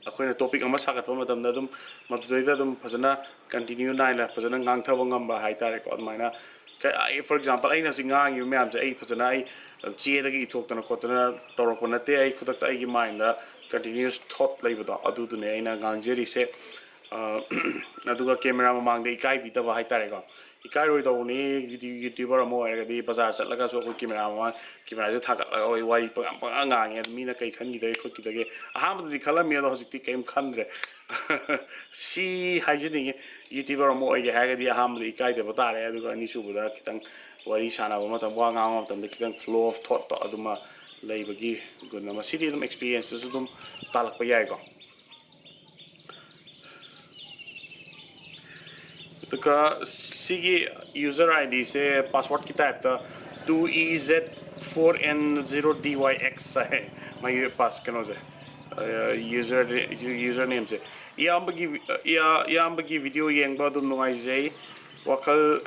ꯑꯩꯈꯣꯏꯅ ꯇꯣꯄꯤꯛ ꯑꯃ ꯁꯥꯒꯠꯄ ꯃꯇꯝꯗ ꯑꯗꯨꯝ ꯃꯗꯨꯗꯩꯗ ꯑꯗꯨꯝ ꯐꯖꯅ ꯀꯟꯇꯤꯅ꯭ꯌꯨ ꯅꯥꯏꯅ ꯐꯖꯅ ꯉꯥꯡꯊꯕ ꯉꯝꯕ ꯍꯥꯏꯇꯥꯔꯦꯀꯣ꯫ ꯑꯗꯨꯃꯥꯏꯅ ꯀ-, ꯑꯩ, for example, ꯑꯩꯅ ꯍꯧꯖꯤꯛ ꯉꯥꯡꯉꯤꯕ ꯃꯌꯥꯝꯁꯦ ꯑꯩ ꯐꯖꯅ ꯑꯩ ꯆꯦꯗꯒꯤ ꯏꯊꯣꯛꯇꯅ ꯈꯣꯠꯇꯅ ꯇꯧꯔꯛꯄ ꯅꯠꯇꯦ꯫ ꯑꯩ ꯈꯨꯗꯛꯇ ꯑꯩꯒꯤ ꯃꯥꯏꯟꯗ ꯀꯟꯇꯤꯅ꯭ꯌꯨꯁ ꯊꯣꯠ ꯂꯩꯕꯗꯣ, ꯑꯗꯨꯗꯨꯅꯦ ꯑꯩꯅ ꯉꯥꯡꯖꯔꯤꯁꯦ꯫ ꯑ, ꯑꯗꯨꯒ ꯀꯦꯃꯦꯔꯥ ꯃꯃꯥꯡꯗ ꯏꯀꯥꯏꯕꯤꯗꯕ ꯍꯥꯏꯇꯥꯔꯦꯀꯣ꯫ ꯏꯀꯥꯏꯔꯣꯏꯗꯧꯕꯅꯤ, ꯌꯨꯇ꯭ꯌꯨ-, ꯌꯨꯇ꯭ꯌꯨꯕꯔ ꯑꯃ ꯑꯣꯏꯔꯒꯗꯤ ꯕꯖꯥꯔ ꯆꯠꯂꯒꯁꯨ ꯑꯩꯈꯣꯏ ꯀꯦꯃꯦꯔꯥ ꯃꯃꯥꯡ, ꯀꯦꯃꯦꯔꯥꯁꯦ ꯊꯥꯒꯠꯂꯒ ꯑꯩꯈꯣꯏ ꯋꯥꯔꯤ ꯄꯉꯥꯡ ꯄꯉꯥꯡ ꯉꯥꯡꯉꯦ꯫ ꯑꯗꯨ ꯃꯤꯅ ꯀꯩ ꯈꯟꯈꯤꯗꯒꯦ ꯈꯣꯠꯈꯤꯗꯒꯦ꯫ ꯑꯍꯥꯟꯕꯗꯗꯤ ꯈꯜꯂꯝꯃꯤ, ꯑꯗꯣ ꯍꯧꯖꯤꯛꯇꯤ ꯀꯩꯝ ꯈꯟꯗ꯭ꯔꯦ꯫ ꯁꯤ ꯍꯥꯏꯖꯅꯤꯡꯉꯤ, ꯌꯨꯇ꯭ꯌꯨꯕꯔ ꯑꯃ ꯑꯣꯏꯒꯦ ꯍꯥꯏꯔꯒꯗꯤ ꯑꯍꯥꯟꯕꯗ ꯏꯀꯥꯏꯗꯕ ꯇꯥꯔꯦ, ꯑꯗꯨꯒ ꯑꯅꯤꯁꯨꯕꯗ ꯈꯤꯇꯪ ꯋꯥꯔꯤ ꯁꯥꯟꯅꯕ ꯃꯇꯝ, ꯋꯥ ꯉꯥꯡꯕ ꯃꯇꯝꯗ ꯈꯤꯇꯪ flow of thoughtꯇꯣ ꯑꯗꯨꯃ ꯂꯩꯕꯒꯤ ꯒꯨꯟ ꯑꯃ꯫ ꯁꯤꯗꯤ ꯑꯗꯨꯝ experienceꯇꯁꯨ ꯑꯗꯨꯝ ꯇꯥꯜꯂꯛꯄ ꯌꯥꯏꯀꯣ꯫ ꯑꯗꯨꯒ ꯁꯤꯒꯤ ꯌꯨꯖꯔ ꯑꯥꯏ ꯗꯤꯁꯦ ꯄꯥꯁꯋꯥꯔꯗꯀꯤ ꯇꯥꯏꯞꯇ two E Z four N zero D Y X ꯍꯥꯏ, ꯃꯥꯒꯤ ꯄꯥꯁ ꯀꯩꯅꯣꯁꯦ, ꯌꯨꯖꯔ, ꯌꯨꯖꯔ ꯅꯦꯝꯁꯦ꯫ ꯏꯌꯥꯝꯕꯒꯤ, ꯏꯌꯥ-, ꯏꯌꯥꯝꯕꯒꯤ ꯚꯤꯗꯤꯑꯣ ꯌꯦꯡꯕ ꯑꯗꯨꯝ ꯅꯨꯡꯉꯥꯏꯖꯩ, ꯋꯥꯈꯜ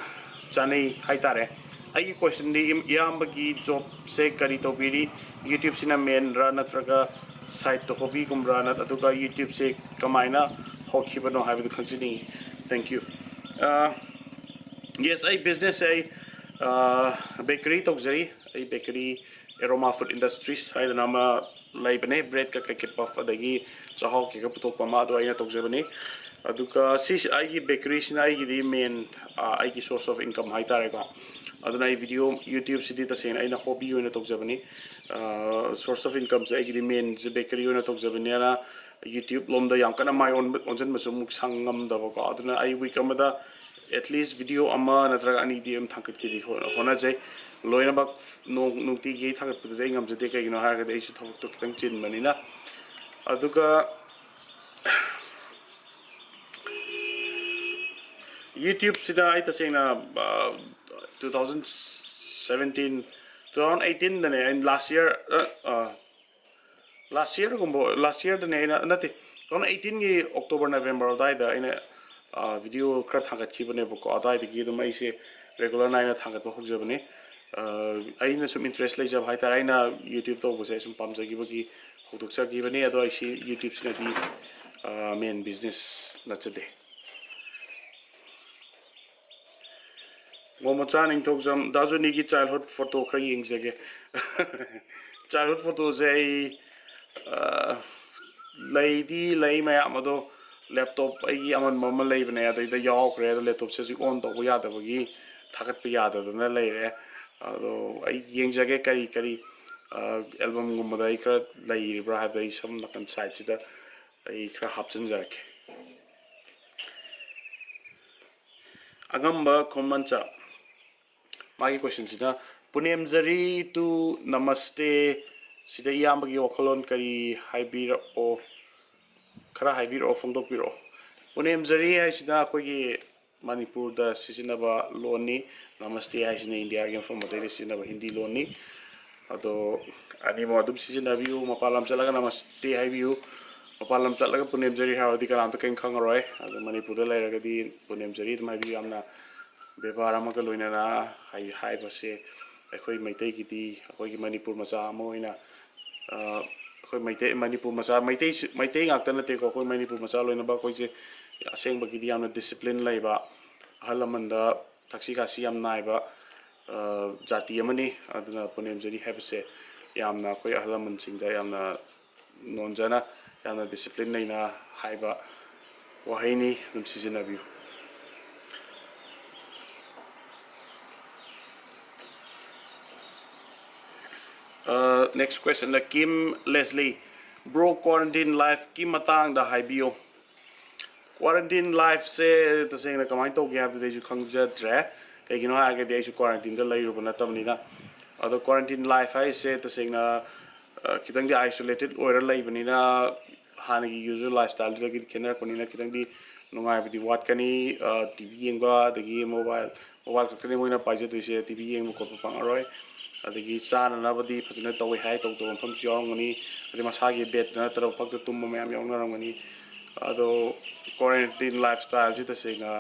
ꯆꯥꯅꯩ ꯍꯥꯏꯇꯥꯔꯦ꯫ ꯑꯩꯒꯤ ꯀꯣꯏꯁꯟꯗꯤ, ꯏꯌꯥꯝꯕꯒꯤ ꯖꯣꯕꯁꯦ ꯀꯔꯤ ꯇꯧꯕꯤꯔꯤ? ꯌꯨꯇ꯭ꯌꯨꯕꯁꯤꯅ ꯃꯦꯟꯔꯥ ꯅꯠꯇ꯭ꯔꯒ ꯁꯥꯏꯠꯇ ꯍꯣꯕꯤꯒꯨꯝꯕ꯭ꯔꯥ? ꯅꯠ-, ꯑꯗꯨꯒ ꯌꯨꯇ꯭ꯌꯨꯕꯁꯦ ꯀꯃꯥꯏꯅ ꯍꯧꯈꯤꯕꯅꯣ ꯍꯥꯏꯕꯗꯨ ꯈꯪꯖꯅꯤꯡꯉꯤ꯫ Thank you꯫ ꯑ, yes, ꯑꯩ ꯕꯤꯖꯤꯅꯦꯁꯁꯦ ꯑꯩ, ꯑ, ꯕꯦꯀꯔꯤ ꯇꯧꯖꯔꯤ꯫ ꯑꯩ ꯕꯦꯀꯔꯤ, Aroma Food Industries ꯍꯥꯏꯗꯅ ꯑꯃ ꯂꯩꯕꯅꯦ, ꯕ꯭ꯔꯦꯗꯀ ꯀꯩꯀꯩ ꯄꯐ ꯑꯗꯒꯤ ꯆꯥꯛꯍꯥꯎ ꯀꯩꯀꯩ ꯄꯨꯊꯣꯛꯄ ꯑꯃ, ꯑꯗꯣ ꯑꯩꯅ ꯇꯧꯖꯕꯅꯤ꯫ ꯑꯗꯨꯒ ꯁꯤꯁꯤ ꯑꯩꯒꯤ ꯕꯦꯀꯔꯤꯁꯤꯅ ꯑꯩꯒꯤꯗꯤ ꯃꯦꯟ, ꯑꯩꯒꯤ source of income ꯍꯥꯏꯇꯥꯔꯦꯀꯣ꯫ ꯑꯗꯨꯅ ꯑꯩ ꯚꯤꯗꯤꯑꯣ, YouTubeꯁꯤꯗꯤ ꯇꯁꯦꯡꯅ ꯑꯩꯅ hobby ꯑꯣꯏꯅ ꯇꯧꯖꯕꯅꯤ꯫ Source of incomeꯁꯦ ꯑꯩꯒꯤꯗꯤ ꯃꯦꯟꯁꯦ ꯕꯦꯀꯔꯤ ꯑꯣꯏꯅ ꯇꯧꯖꯕꯅꯤꯅ YouTube ꯂꯣꯝꯗ ꯌꯥꯝ ꯀꯟꯅ ꯃꯥꯏ ꯑꯣꯟꯕ, ꯑꯣꯟꯁꯤꯟꯕꯁꯨ ꯑꯃꯨꯛ ꯁꯪ ꯉꯝꯗꯕꯀꯣ꯫ ꯑꯗꯨꯅ ꯑꯩ week ꯑꯃꯗ at least video ꯑꯃ ꯅꯠꯇ꯭ꯔꯒ ꯑꯅꯤꯗꯤ ꯑꯗꯨꯝ ꯊꯥꯡꯒꯠꯀꯦꯗꯤ ꯍꯣ-, ꯍꯣꯠꯅꯖꯩ꯫ ꯂꯣꯏꯅꯃꯛ ꯅꯣꯡ-, ꯅꯨꯡꯇꯤꯒꯤ ꯑꯩ ꯊꯥꯒꯠꯄꯗꯨꯗꯤ ꯑꯩ ꯉꯝꯖꯗꯦ, ꯀꯩꯒꯤꯅꯣ ꯍꯥꯏꯔꯒꯗꯤ ꯑꯩꯁꯨ ꯊꯕꯛꯇꯣ ꯈꯤꯇꯪ ꯆꯤꯟꯕꯅꯤꯅ꯫ ꯑꯗꯨꯒ YouTubeꯁꯤꯗ ꯑꯩ ꯇꯁꯦꯡꯅ, ꯑ, two thousand seventeen, two thousand eighteenꯗꯅꯦ, ꯑꯩꯅ last year, ꯑ, ꯑ, last yearꯒꯨꯝꯕ, last yearꯗꯅꯦ ꯑꯩꯅ, ꯅꯠꯇꯦ, two thousand eighteenꯒꯤ October, November ꯑꯗꯨꯋꯥꯏꯗ ꯑꯩꯅ, ꯑ, video ꯈꯔ ꯊꯥꯡꯒꯠꯈꯤꯕꯅꯦꯕꯀꯣ꯫ ꯑꯗꯨꯋꯥꯏꯗꯒꯤ ꯑꯗꯨꯝ ꯑꯩꯁꯦ regular ꯅꯥꯏꯅ ꯊꯥꯡꯒꯠꯄ ꯍꯧꯖꯕꯅꯦ꯫ ꯑ, ꯑꯩꯅ ꯁꯨꯝ interest ꯂꯩꯖꯕ ꯍꯥꯏꯇꯥꯔꯦ, ꯑꯩꯅ YouTube ꯇꯧꯕꯁꯦ ꯁꯨꯝ ꯄꯥꯝꯖꯈꯤꯕꯒꯤ ꯍꯧꯗꯣꯛꯆꯈꯤꯕꯅꯦ꯫ ꯑꯗꯣ ꯑꯩꯁꯤ YouTubeꯁꯤꯅꯗꯤ, ꯑ, main business ꯅꯠꯆꯗꯦ꯫ ꯉꯣꯃꯆꯥ ꯅꯤꯡꯊꯧꯖꯝ, ꯗꯥ ꯖꯣꯅꯤꯒꯤ childhood photo ꯈꯔ ꯌꯦꯡꯖꯒꯦ꯫ Childhood photoꯁꯦ ꯑꯩ, ꯑ, ꯂꯩꯗꯤ ꯂꯩ ꯃꯌꯥꯝ, ꯑꯗꯣ laptop ꯑꯩꯒꯤ ꯑꯃꯟꯕ ꯑꯃ ꯂꯩꯕꯅꯦ, ꯑꯗꯩꯗ ꯌꯥꯎꯈ꯭ꯔꯦ꯫ ꯑꯗꯣ laptopꯁꯦ ꯍꯧꯖꯤꯛ on ꯇꯧꯕ ꯌꯥꯗꯕꯒꯤ, ꯊꯥꯒꯠꯄ ꯌꯥꯗꯗꯅ ꯂꯩꯔꯦ꯫ ꯑꯗꯣ ꯑꯩ ꯌꯦꯡꯖꯒꯦ ꯀꯔꯤ ꯀꯔꯤ, ꯑ, albumꯒꯨꯝꯕꯗ ꯑꯩ ꯈꯔ ꯂꯩꯔꯤꯕ꯭ꯔꯥ ꯍꯥꯏꯕꯗꯣ ꯑꯩ ꯁꯣꯝ ꯅꯥꯀꯟ sideꯁꯤꯗ ꯑꯩ ꯈꯔ ꯍꯥꯞꯆꯤꯟꯖꯔꯛꯀꯦ꯫ ꯑꯉꯝꯕ ꯈꯣꯝꯃꯟꯆꯥ, ꯃꯥꯒꯤ questionꯁꯤꯅ, "ꯄꯨꯅꯦꯝꯖꯔꯤ to ꯅꯃꯁꯇꯦ ꯁꯤꯗ ꯏꯌꯥꯝꯕꯒꯤ ꯋꯥꯈꯜꯂꯣꯟ ꯀꯔꯤ ꯍꯥꯏꯕꯤꯔꯛꯑꯣ, ꯈꯔ ꯍꯥꯏꯕꯤꯔꯛꯑꯣ, ꯐꯣꯡꯗꯣꯛꯄꯤꯔꯛꯑꯣ"꯫ ꯄꯨꯅꯦꯝꯖꯔꯤ ꯍꯥꯏꯁꯤꯅ ꯑꯩꯈꯣꯏꯒꯤ ꯃꯅꯤꯄꯨꯔꯗ ꯁꯤꯖꯤꯟꯅꯕ ꯂꯣꯟꯅꯤ꯫ ꯅꯃꯁꯇꯦ ꯍꯥꯏꯁꯤꯅ ꯏꯟꯗꯤꯌꯥꯒꯤ ꯃꯐꯝ ꯑꯇꯩꯗ ꯁꯤꯖꯤꯟꯅꯕ ꯍꯤꯟꯗꯤ ꯂꯣꯟꯅꯤ꯫ ꯑꯗꯣ ꯑꯅꯤꯃꯛ ꯑꯗꯨꯝ ꯁꯤꯖꯤꯟꯅꯕꯤꯌꯨ꯫ ꯃꯄꯥꯟ ꯂꯝ ꯆꯠꯂꯒ ꯅꯃꯁꯇꯦ ꯍꯥꯏꯕꯤꯌꯨ꯫ ꯃꯄꯥꯟ ꯂꯝ ꯆꯠꯂꯒ ꯄꯨꯅꯦꯝꯖꯔꯤ ꯍꯥꯏꯔꯗꯤ ꯀꯅꯥꯝꯇ ꯀꯔꯤꯝ ꯈꯪꯉꯔꯣꯏ꯫ ꯑꯗꯣ ꯃꯅꯤꯄꯨꯔꯗ ꯂꯩꯔꯒꯗꯤ ꯄꯨꯅꯦꯝꯖꯔꯤ ꯑꯗꯨꯝ ꯍꯥꯏꯕꯤꯌꯨ꯫ ꯌꯥꯝꯅ ꯕꯦꯕꯥꯔ ꯑꯃꯒ ꯂꯣꯏꯅꯅ ꯍꯥꯏ-, ꯍꯥꯏꯕꯁꯦ ꯑꯩꯈꯣꯏ ꯃꯩꯇꯩꯒꯤꯗꯤ, ꯑꯩꯈꯣꯏꯒꯤ ꯃꯅꯤꯄꯨꯔ ꯃꯆꯥ ꯑꯃ ꯑꯣꯏꯅ, ꯑ, ꯑꯩꯈꯣꯏ ꯃꯩꯇꯩ, ꯃꯅꯤꯄꯨꯔ ꯃꯆꯥ, ꯃꯩꯇꯩꯁꯨ, ꯃꯩꯇꯩ ꯉꯥꯛꯇ ꯅꯠꯇꯦꯀꯣ, ꯑꯩꯈꯣꯏ ꯃꯅꯤꯄꯨꯔ ꯃꯆꯥ ꯂꯣꯏꯅꯃꯛ ꯑꯩꯈꯣꯏꯁꯦ ꯑꯁꯦꯡꯕꯒꯤꯗꯤ ꯌꯥꯝꯅ discipline ꯂꯩꯕ, ꯑꯍꯜ ꯂꯃꯟꯗ ꯊꯛꯁꯤ ꯈꯥꯁꯤ ꯌꯥꯝ ꯅꯥꯏꯕ, ꯑ, ꯖꯥꯇꯤ ꯑꯃꯅꯤ꯫ ꯑꯗꯨꯅ ꯄꯨꯅꯦꯝꯖꯔꯤ ꯍꯥꯏꯕꯁꯦ ꯌꯥꯝꯅ ꯑꯩꯈꯣꯏ ꯑꯍꯜ ꯂꯃꯟꯁꯤꯡꯗ ꯌꯥꯝꯅ ꯅꯣꯟꯖꯅ, ꯌꯥꯝꯅ discipline ꯂꯩꯅ ꯍꯥꯏꯕ ꯋꯥꯍꯩꯅꯤ, ꯑꯗꯨꯝ ꯁꯤꯖꯤꯟꯅꯕꯤꯌꯨ꯫ ꯑ, next question ꯅ ꯀꯤꯝ ꯂꯦꯁꯂꯤ, "Bro, quarantine life ꯀꯤ ꯃꯇꯥꯡꯗ ꯍꯥꯏꯕꯤꯌꯨ"꯫ Quarantine life ꯁꯦ ꯇꯁꯦꯡꯅ ꯀꯃꯥꯏꯅ ꯇꯧꯒꯦ ꯍꯥꯏꯕꯗꯨꯗꯤ ꯑꯩꯁꯨ ꯈꯪꯖꯗ꯭ꯔꯦ꯫ ꯀꯩꯒꯤꯅꯣ ꯍꯥꯏꯔꯒꯗꯤ ꯑꯩꯁꯨ quarantine ꯗ ꯂꯩꯔꯨꯕ ꯅꯠꯇꯕꯅꯤꯅ꯫ ꯑꯗꯣ quarantine life ꯍꯥꯏꯁꯦ ꯇꯁꯦꯡꯅ, ꯑ, ꯈꯤꯇꯪꯗꯤ isolated ꯑꯣꯏꯔ ꯂꯩꯕꯅꯤꯅ, ꯍꯥꯟꯅꯒꯤ usual lifestyle ꯗꯨꯗꯒꯤꯗꯤ ꯈꯦꯠꯅꯔꯛꯄꯅꯤꯅ ꯈꯤꯇꯪꯗꯤ ꯅꯨꯡꯉꯥꯏꯕꯗꯤ ꯋꯥꯠꯀꯅꯤ꯫ ꯑ, ꯇꯤ ꯚꯤ ꯌꯦꯡꯕ, ꯑꯗꯒꯤ mobile, mobile ꯈꯛꯇꯅꯤ ꯃꯣꯏꯅ ꯄꯥꯏꯖꯗꯣꯏꯁꯦ, ꯇꯤ ꯚꯤ ꯌꯦꯡꯕ ꯈꯣꯠꯄ ꯐꯪꯉꯔꯣꯏ꯫ ꯑꯗꯒꯤ ꯆꯥꯅꯅꯕꯗꯤ ꯐꯖꯅ ꯇꯧꯋꯦ ꯍꯥꯏ, ꯇꯧꯗꯕ ꯃꯐꯝꯁꯨ ꯌꯥꯎꯔꯝꯒꯅꯤ꯫ ꯑꯗꯩ ꯃꯁꯥꯒꯤ bed ꯇ ꯅꯠꯇ꯭ꯔꯒ ꯐꯛꯇ ꯇꯨꯝꯕ ꯃꯌꯥꯝ ꯌꯥꯎꯅꯔꯝꯒꯅꯤ꯫ ꯑꯗꯣ quarantine lifestyle ꯁꯤ ꯇꯁꯦꯡꯅ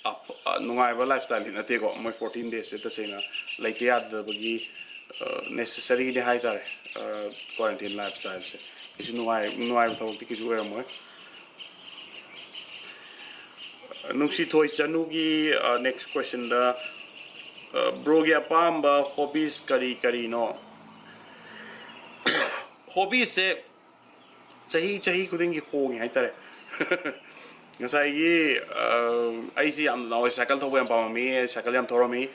ꯑꯐ-, ꯑ, ꯅꯨꯡꯉꯥꯏꯕ lifestyle ꯗꯤ ꯅꯠꯇꯦꯀꯣ꯫ ꯃꯣꯏ fourteen days ꯁꯦ ꯇꯁꯦꯡꯅ ꯂꯩꯇ ꯌꯥꯗꯕꯒꯤ, ꯑ, necessary ꯅꯦ ꯍꯥꯏꯇꯥꯔꯦ꯫ ꯑ, quarantine lifestyle ꯁꯦ ꯀꯩꯁꯨ ꯅꯨꯡꯉꯥꯏ-, ꯅꯨꯡꯉꯥꯏꯕ ꯊꯕꯛꯇꯤ ꯀꯩꯁꯨ ꯑꯣꯏꯔꯝꯃꯣꯏ꯫ ꯅꯨꯡꯁꯤꯊꯣꯏ ꯆꯅꯨꯒꯤ, ꯑ, next question ꯗ, ꯑ, "Bro ꯒꯤ ꯑꯄꯥꯝꯕ hobbies ꯀꯔꯤ ꯀꯔꯤꯅꯣ?" Hobbies ꯁꯦ ꯆꯍꯤ, ꯆꯍꯤ ꯈꯨꯗꯤꯡꯒꯤ ꯍꯣꯡꯉꯦ ꯍꯥꯏꯇꯥꯔꯦ꯫ ꯉꯁꯥꯏꯒꯤ, ꯑ, ꯑꯩꯁꯤ ꯌꯥꯝ ꯅꯍꯥꯟꯋꯥꯏ cycle ꯊꯧꯕ ꯌꯥꯝ ꯄꯥꯝꯃꯝꯃꯤ, cycle ꯌꯥꯝ ꯊꯧꯔꯝꯃꯤ꯫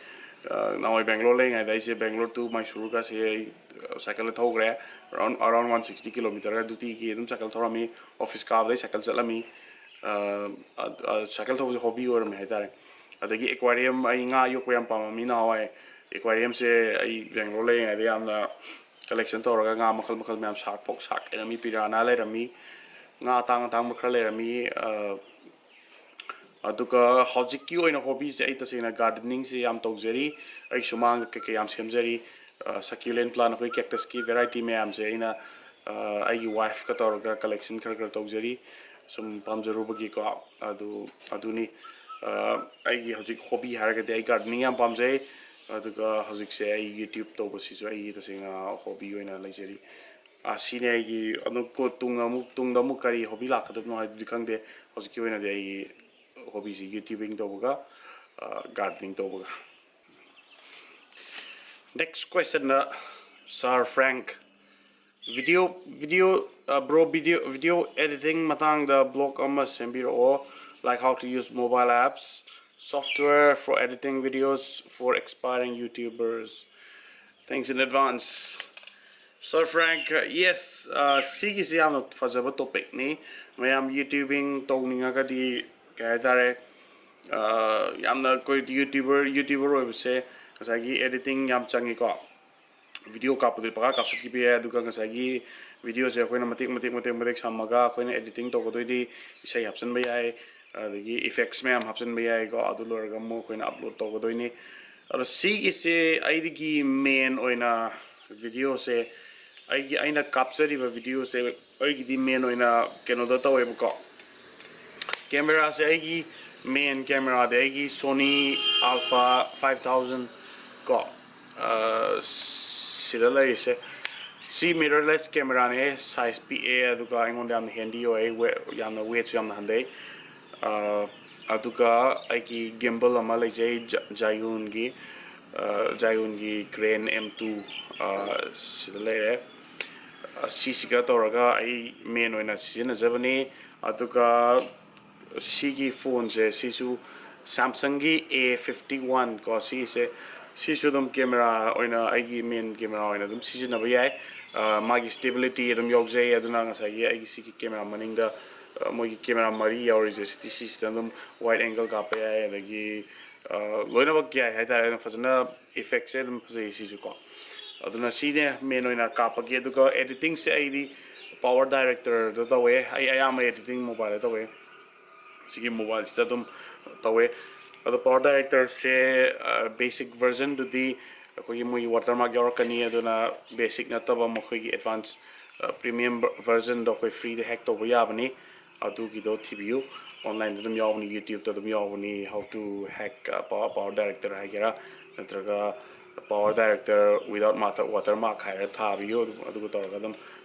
ꯑ, ꯅꯍꯥꯟꯋꯥꯏ Bangalore ꯂꯩꯔꯤꯉꯩꯗ ꯑꯩꯁꯦ Bangalore to Mysore ꯒꯁꯦ ꯑꯩ, ꯑ, cycle ꯊꯧꯈ꯭ꯔꯦ꯫ Around, around one sixty kilometer ꯒ duty ꯒꯤ ꯑꯗꯨꯝ cycle ꯊꯧꯔꯝꯃꯤ꯫ Office ꯀꯥꯕꯗ ꯑꯩ cycle ꯆꯠꯂꯝꯃꯤ꯫ ꯑ, ꯑ, ꯑ, cycle ꯊꯧꯕꯁꯦ hobby ꯑꯣꯏꯔꯝꯃꯦ ꯍꯥꯏꯇꯥꯔꯦ꯫ ꯑꯗꯒꯤ aquarium, ꯑꯩ ꯉꯥ ꯌꯣꯛꯄ ꯌꯥꯝ ꯄꯥꯝꯃꯝꯃꯤ ꯅꯍꯥꯟꯋꯥꯏ꯫ Aquarium ꯁꯦ ꯑꯩ Bangalore ꯂꯩꯔꯤꯉꯩꯗ ꯌꯥꯝꯅ collection ꯇꯧꯔꯒ ꯉꯥ ꯃꯈꯜ ꯃꯈꯜ ꯃꯌꯥꯝ, shark ꯐꯥꯎ, shark ꯂꯩꯔꯝꯃꯤ, piranha ꯂꯩꯔꯝꯃꯤ, ꯉꯥ ꯑꯇꯥꯡ ꯑꯇꯥꯡꯕ ꯈꯔ ꯂꯩꯔꯝꯃꯤ꯫ ꯑ, ꯑꯗꯨꯒ ꯍꯧꯖꯤꯛꯀꯤ ꯑꯣꯏꯅ hobby ꯁꯦ ꯑꯩ ꯇꯁꯦꯡꯅ gardening ꯁꯦ ꯌꯥꯝ ꯇꯧꯖꯔꯤ꯫ ꯑꯩ ꯁꯨꯃꯥꯡꯗ ꯀꯩꯀꯩ ꯌꯥꯝ ꯁꯦꯝꯖꯔꯤ꯫ ꯑ, succulent plant, ꯑꯩꯈꯣꯏ cactus ꯀꯤ variety ꯃꯌꯥꯝꯁꯦ ꯑꯩꯅ, ꯑ, ꯑꯩꯒꯤ wife ꯀ ꯇꯧꯔꯒ collection ꯈꯔ ꯈꯔ ꯇꯧꯖꯔꯤ꯫ ꯁꯨꯝ ꯄꯥꯝꯖꯔꯨꯕꯒꯤꯀꯣ꯫ ꯑꯗꯨ, ꯑꯗꯨꯅꯤ꯫ ꯑ, ꯑꯩꯒꯤ ꯍꯧꯖꯤꯛ hobby ꯍꯥꯏꯔꯒꯗꯤ ꯑꯩ gardening ꯌꯥꯝ ꯄꯥꯝꯖꯩ꯫ ꯑꯗꯨꯒ ꯍꯧꯖꯤꯛꯁꯦ ꯑꯩ YouTube ꯇꯧꯕꯁꯤꯁꯨ ꯑꯩꯒꯤ ꯇꯁꯦꯡꯅ hobby ꯑꯣꯏꯅ ꯂꯩꯖꯔꯤ꯫ ꯑ, ꯁꯤꯅꯤ ꯑꯩꯒꯤ, ꯑꯗꯨ ꯀꯣ-, ꯇꯨꯡ ꯑꯃꯨꯛ, ꯇꯨꯡꯗ ꯑꯃꯨꯛ ꯀꯔꯤ hobby ꯂꯥꯛꯀꯗꯕꯅꯣ ꯍꯥꯏꯕꯗꯨꯗꯤ ꯈꯪꯗꯦ꯫ ꯍꯧꯖꯤꯛꯀꯤ ꯑꯣꯏꯅꯗꯤ ꯑꯩꯒꯤ hobby ꯁꯤ YouTubing ꯇꯧꯕꯒ, ꯑ, gardening ꯇꯧꯕꯒ꯫ Next question ꯅ Sir Frank, Video video uh, bro, video video editing ꯃꯇꯥꯡꯗ blog ꯑꯃ ꯁꯦꯝꯕꯤꯔꯛꯑꯣ, like how to use mobile apps, software for editing videos for aspiring YouTubers. Thanks in advance. Sir Frank, uh, yes, uh, ꯁꯤꯒꯤꯁꯤ ꯌꯥꯝꯅ ꯐꯖꯕ topicꯅꯤ꯫ ꯃꯌꯥꯝ YouTubing ꯇꯧꯅꯤꯡꯉꯒꯗꯤ, ꯀꯩ ꯍꯥꯏꯇꯥꯔꯦ, uh, ꯌꯥꯝꯅ ꯑꯩꯈꯣꯏ YouTuber YouTuber ꯑꯣꯏꯕꯁꯦ ꯉꯁꯥꯏꯒꯤ editing ꯌꯥꯝ ꯆꯪꯉꯤꯀꯣ꯫ Video ꯀꯥꯞꯄꯗꯨꯗꯤ ꯄꯪꯀꯥꯞ ꯀꯥꯞꯊꯠꯈꯤꯕ ꯌꯥꯏ꯫ ꯑꯗꯨꯒ ꯉꯁꯥꯏꯒꯤ videoꯁꯦ ꯑꯩꯈꯣꯏꯅ ꯃꯇꯦꯛ ꯃꯇꯦꯛ ꯃꯇꯦꯛ ꯃꯇꯦꯛ ꯁꯝꯃꯒ ꯑꯩꯈꯣꯏꯅ editing ꯇꯧꯒꯗꯣꯏꯗꯤ ꯏꯁꯩ ꯍꯥꯞꯆꯤꯟꯕ ꯌꯥꯏ, ꯑꯗꯒꯤ effects ꯃꯌꯥꯝ ꯍꯥꯞꯆꯤꯟꯕ ꯌꯥꯏꯀꯣ꯫ ꯑꯗꯨ ꯂꯣꯏꯔꯒ ꯑꯃꯨꯛ ꯑꯩꯈꯣꯏꯅ upload ꯇꯧꯒꯗꯣꯏꯅꯤ꯫ ꯑꯗꯣ ꯁꯤꯒꯤꯁꯦ ꯑꯩꯒꯤ main ꯑꯣꯏꯅ videoꯁꯦ, ꯑꯩꯒꯤ ꯑꯩꯅ ꯀꯥꯞꯆꯔꯤꯕ videoꯁꯦ ꯑꯩꯒꯤꯗꯤ main ꯑꯣꯏꯅ ꯀꯩꯅꯣꯗ ꯇꯧꯋꯦꯕꯀꯣ꯫ Cameraꯁꯦ ꯑꯩꯒꯤ main cameraꯗꯤ ꯑꯩꯒꯤ Sony Alpha five thousand ꯀꯣ, ꯑ, ꯁꯤꯗ ꯂꯩꯔꯤꯁꯦ꯫ ꯁꯤ mirrorless cameraꯅꯦ, size ꯄꯤꯛꯑꯦ, ꯑꯗꯨꯒ ꯑꯩꯉꯣꯟꯗ ꯌꯥꯝꯅ handy ꯑꯣꯏ, ꯋꯦ-, ꯌꯥꯝꯅ weightꯁꯨ ꯌꯥꯝꯅ ꯍꯟꯊꯩ꯫ ꯑ, ꯑꯗꯨꯒ ꯑꯩꯒꯤ gimbal ꯑꯃ ꯂꯩꯖꯩ, ꯖ-, Zhiyungꯒꯤ, ꯑ, Zhiyungꯒꯤ Crane M two, ꯑ, ꯁꯤꯗ ꯂꯩꯔꯦ꯫ ꯑ, ꯁꯤꯁꯤꯒ ꯇꯧꯔꯒ ꯑꯩ main ꯑꯣꯏꯅ ꯁꯤꯖꯤꯟꯅꯖꯕꯅꯤ꯫ ꯑꯗꯨꯒ ꯁꯤꯒꯤ phoneꯁꯦ, ꯁꯤꯁꯨ Samsungꯒꯤ A fifty one ꯀꯣ, ꯁꯤꯒꯤꯁꯦ, ꯁꯤꯁꯨ ꯑꯗꯨꯝ camera ꯑꯣꯏꯅ, ꯑꯩꯒꯤ main camera ꯑꯣꯏꯅ ꯑꯗꯨꯝ ꯁꯤꯖꯤꯟꯅꯕ ꯌꯥꯏ꯫ ꯑ, ꯃꯥꯒꯤ stability ꯑꯗꯨꯝ ꯌꯥꯎꯖꯩ꯫ ꯑꯗꯨꯅ ꯉꯁꯥꯏꯒꯤ ꯑꯩꯒꯤ ꯁꯤꯒꯤ camera ꯃꯅꯤꯡꯗ, ꯑ, ꯃꯣꯏꯒꯤ camera ꯃꯔꯤ ꯌꯥꯎꯔꯤꯁꯦ, ꯁꯤꯗꯤ, ꯁꯤꯁꯤꯗ ꯑꯗꯨꯝ wide angle ꯀꯥꯞꯄ ꯌꯥꯏ, ꯑꯗꯒꯤ, ꯑ, ꯂꯣꯏꯅꯃꯛ ꯌꯥꯏ ꯍꯥꯏꯇꯥꯔꯦ꯫ ꯑꯗꯨꯝ ꯐꯖꯅ effectꯁꯦ ꯑꯗꯨꯝ ꯐꯖꯩ ꯁꯤꯁꯨ ꯀꯣ꯫ ꯑꯗꯨꯅ ꯁꯤꯅꯦ main ꯑꯣꯏꯅ ꯀꯥꯞꯄꯒꯤ꯫ ꯑꯗꯨꯒ editingꯁꯦ ꯑꯩꯗꯤ power directorꯗ ꯇꯧꯋꯦ꯫ ꯑꯩ ꯑꯌꯥꯝꯕ editing mobileꯗ ꯇꯧꯋꯦ꯫ ꯁꯤꯒꯤ mobileꯁꯤꯗ ꯑꯗꯨꯝ ꯇꯧꯋꯦ꯫ ꯑꯗꯣ power directorꯁꯦ, ꯑ, basic versionꯗꯨꯗꯤ ꯑꯩꯈꯣꯏꯒꯤ ꯃꯣꯏꯒꯤ watermark ꯌꯥꯎꯔꯛꯀꯅꯤ꯫ ꯑꯗꯨꯅ basic ꯅꯠꯇꯕ ꯃꯈꯣꯏꯒꯤ advance, ꯑ, premium versionꯗꯣ ꯑꯩꯈꯣꯏ freeꯗ hack ꯇꯧꯕ ꯌꯥꯕꯅꯤ꯫ ꯑꯗꯨꯒꯤꯗꯣ ꯊꯤꯕꯤꯌꯨ, onlineꯗ ꯑꯗꯨꯝ ꯌꯥꯎꯕꯅꯤ, YouTubeꯇ ꯑꯗꯨꯝ ꯌꯥꯎꯕꯅꯤ, how to hack, ꯑ, power, power director ꯍꯥꯏꯒꯦꯔꯥ, ꯅꯠꯇ꯭ꯔꯒ power director without water, watermark ꯍꯥꯏꯔ ꯊꯥꯕꯤꯌꯨ꯫ ꯑꯗꯨ, ꯑꯗꯨꯒ ꯇꯧꯔꯒ ꯑꯗꯨꯝ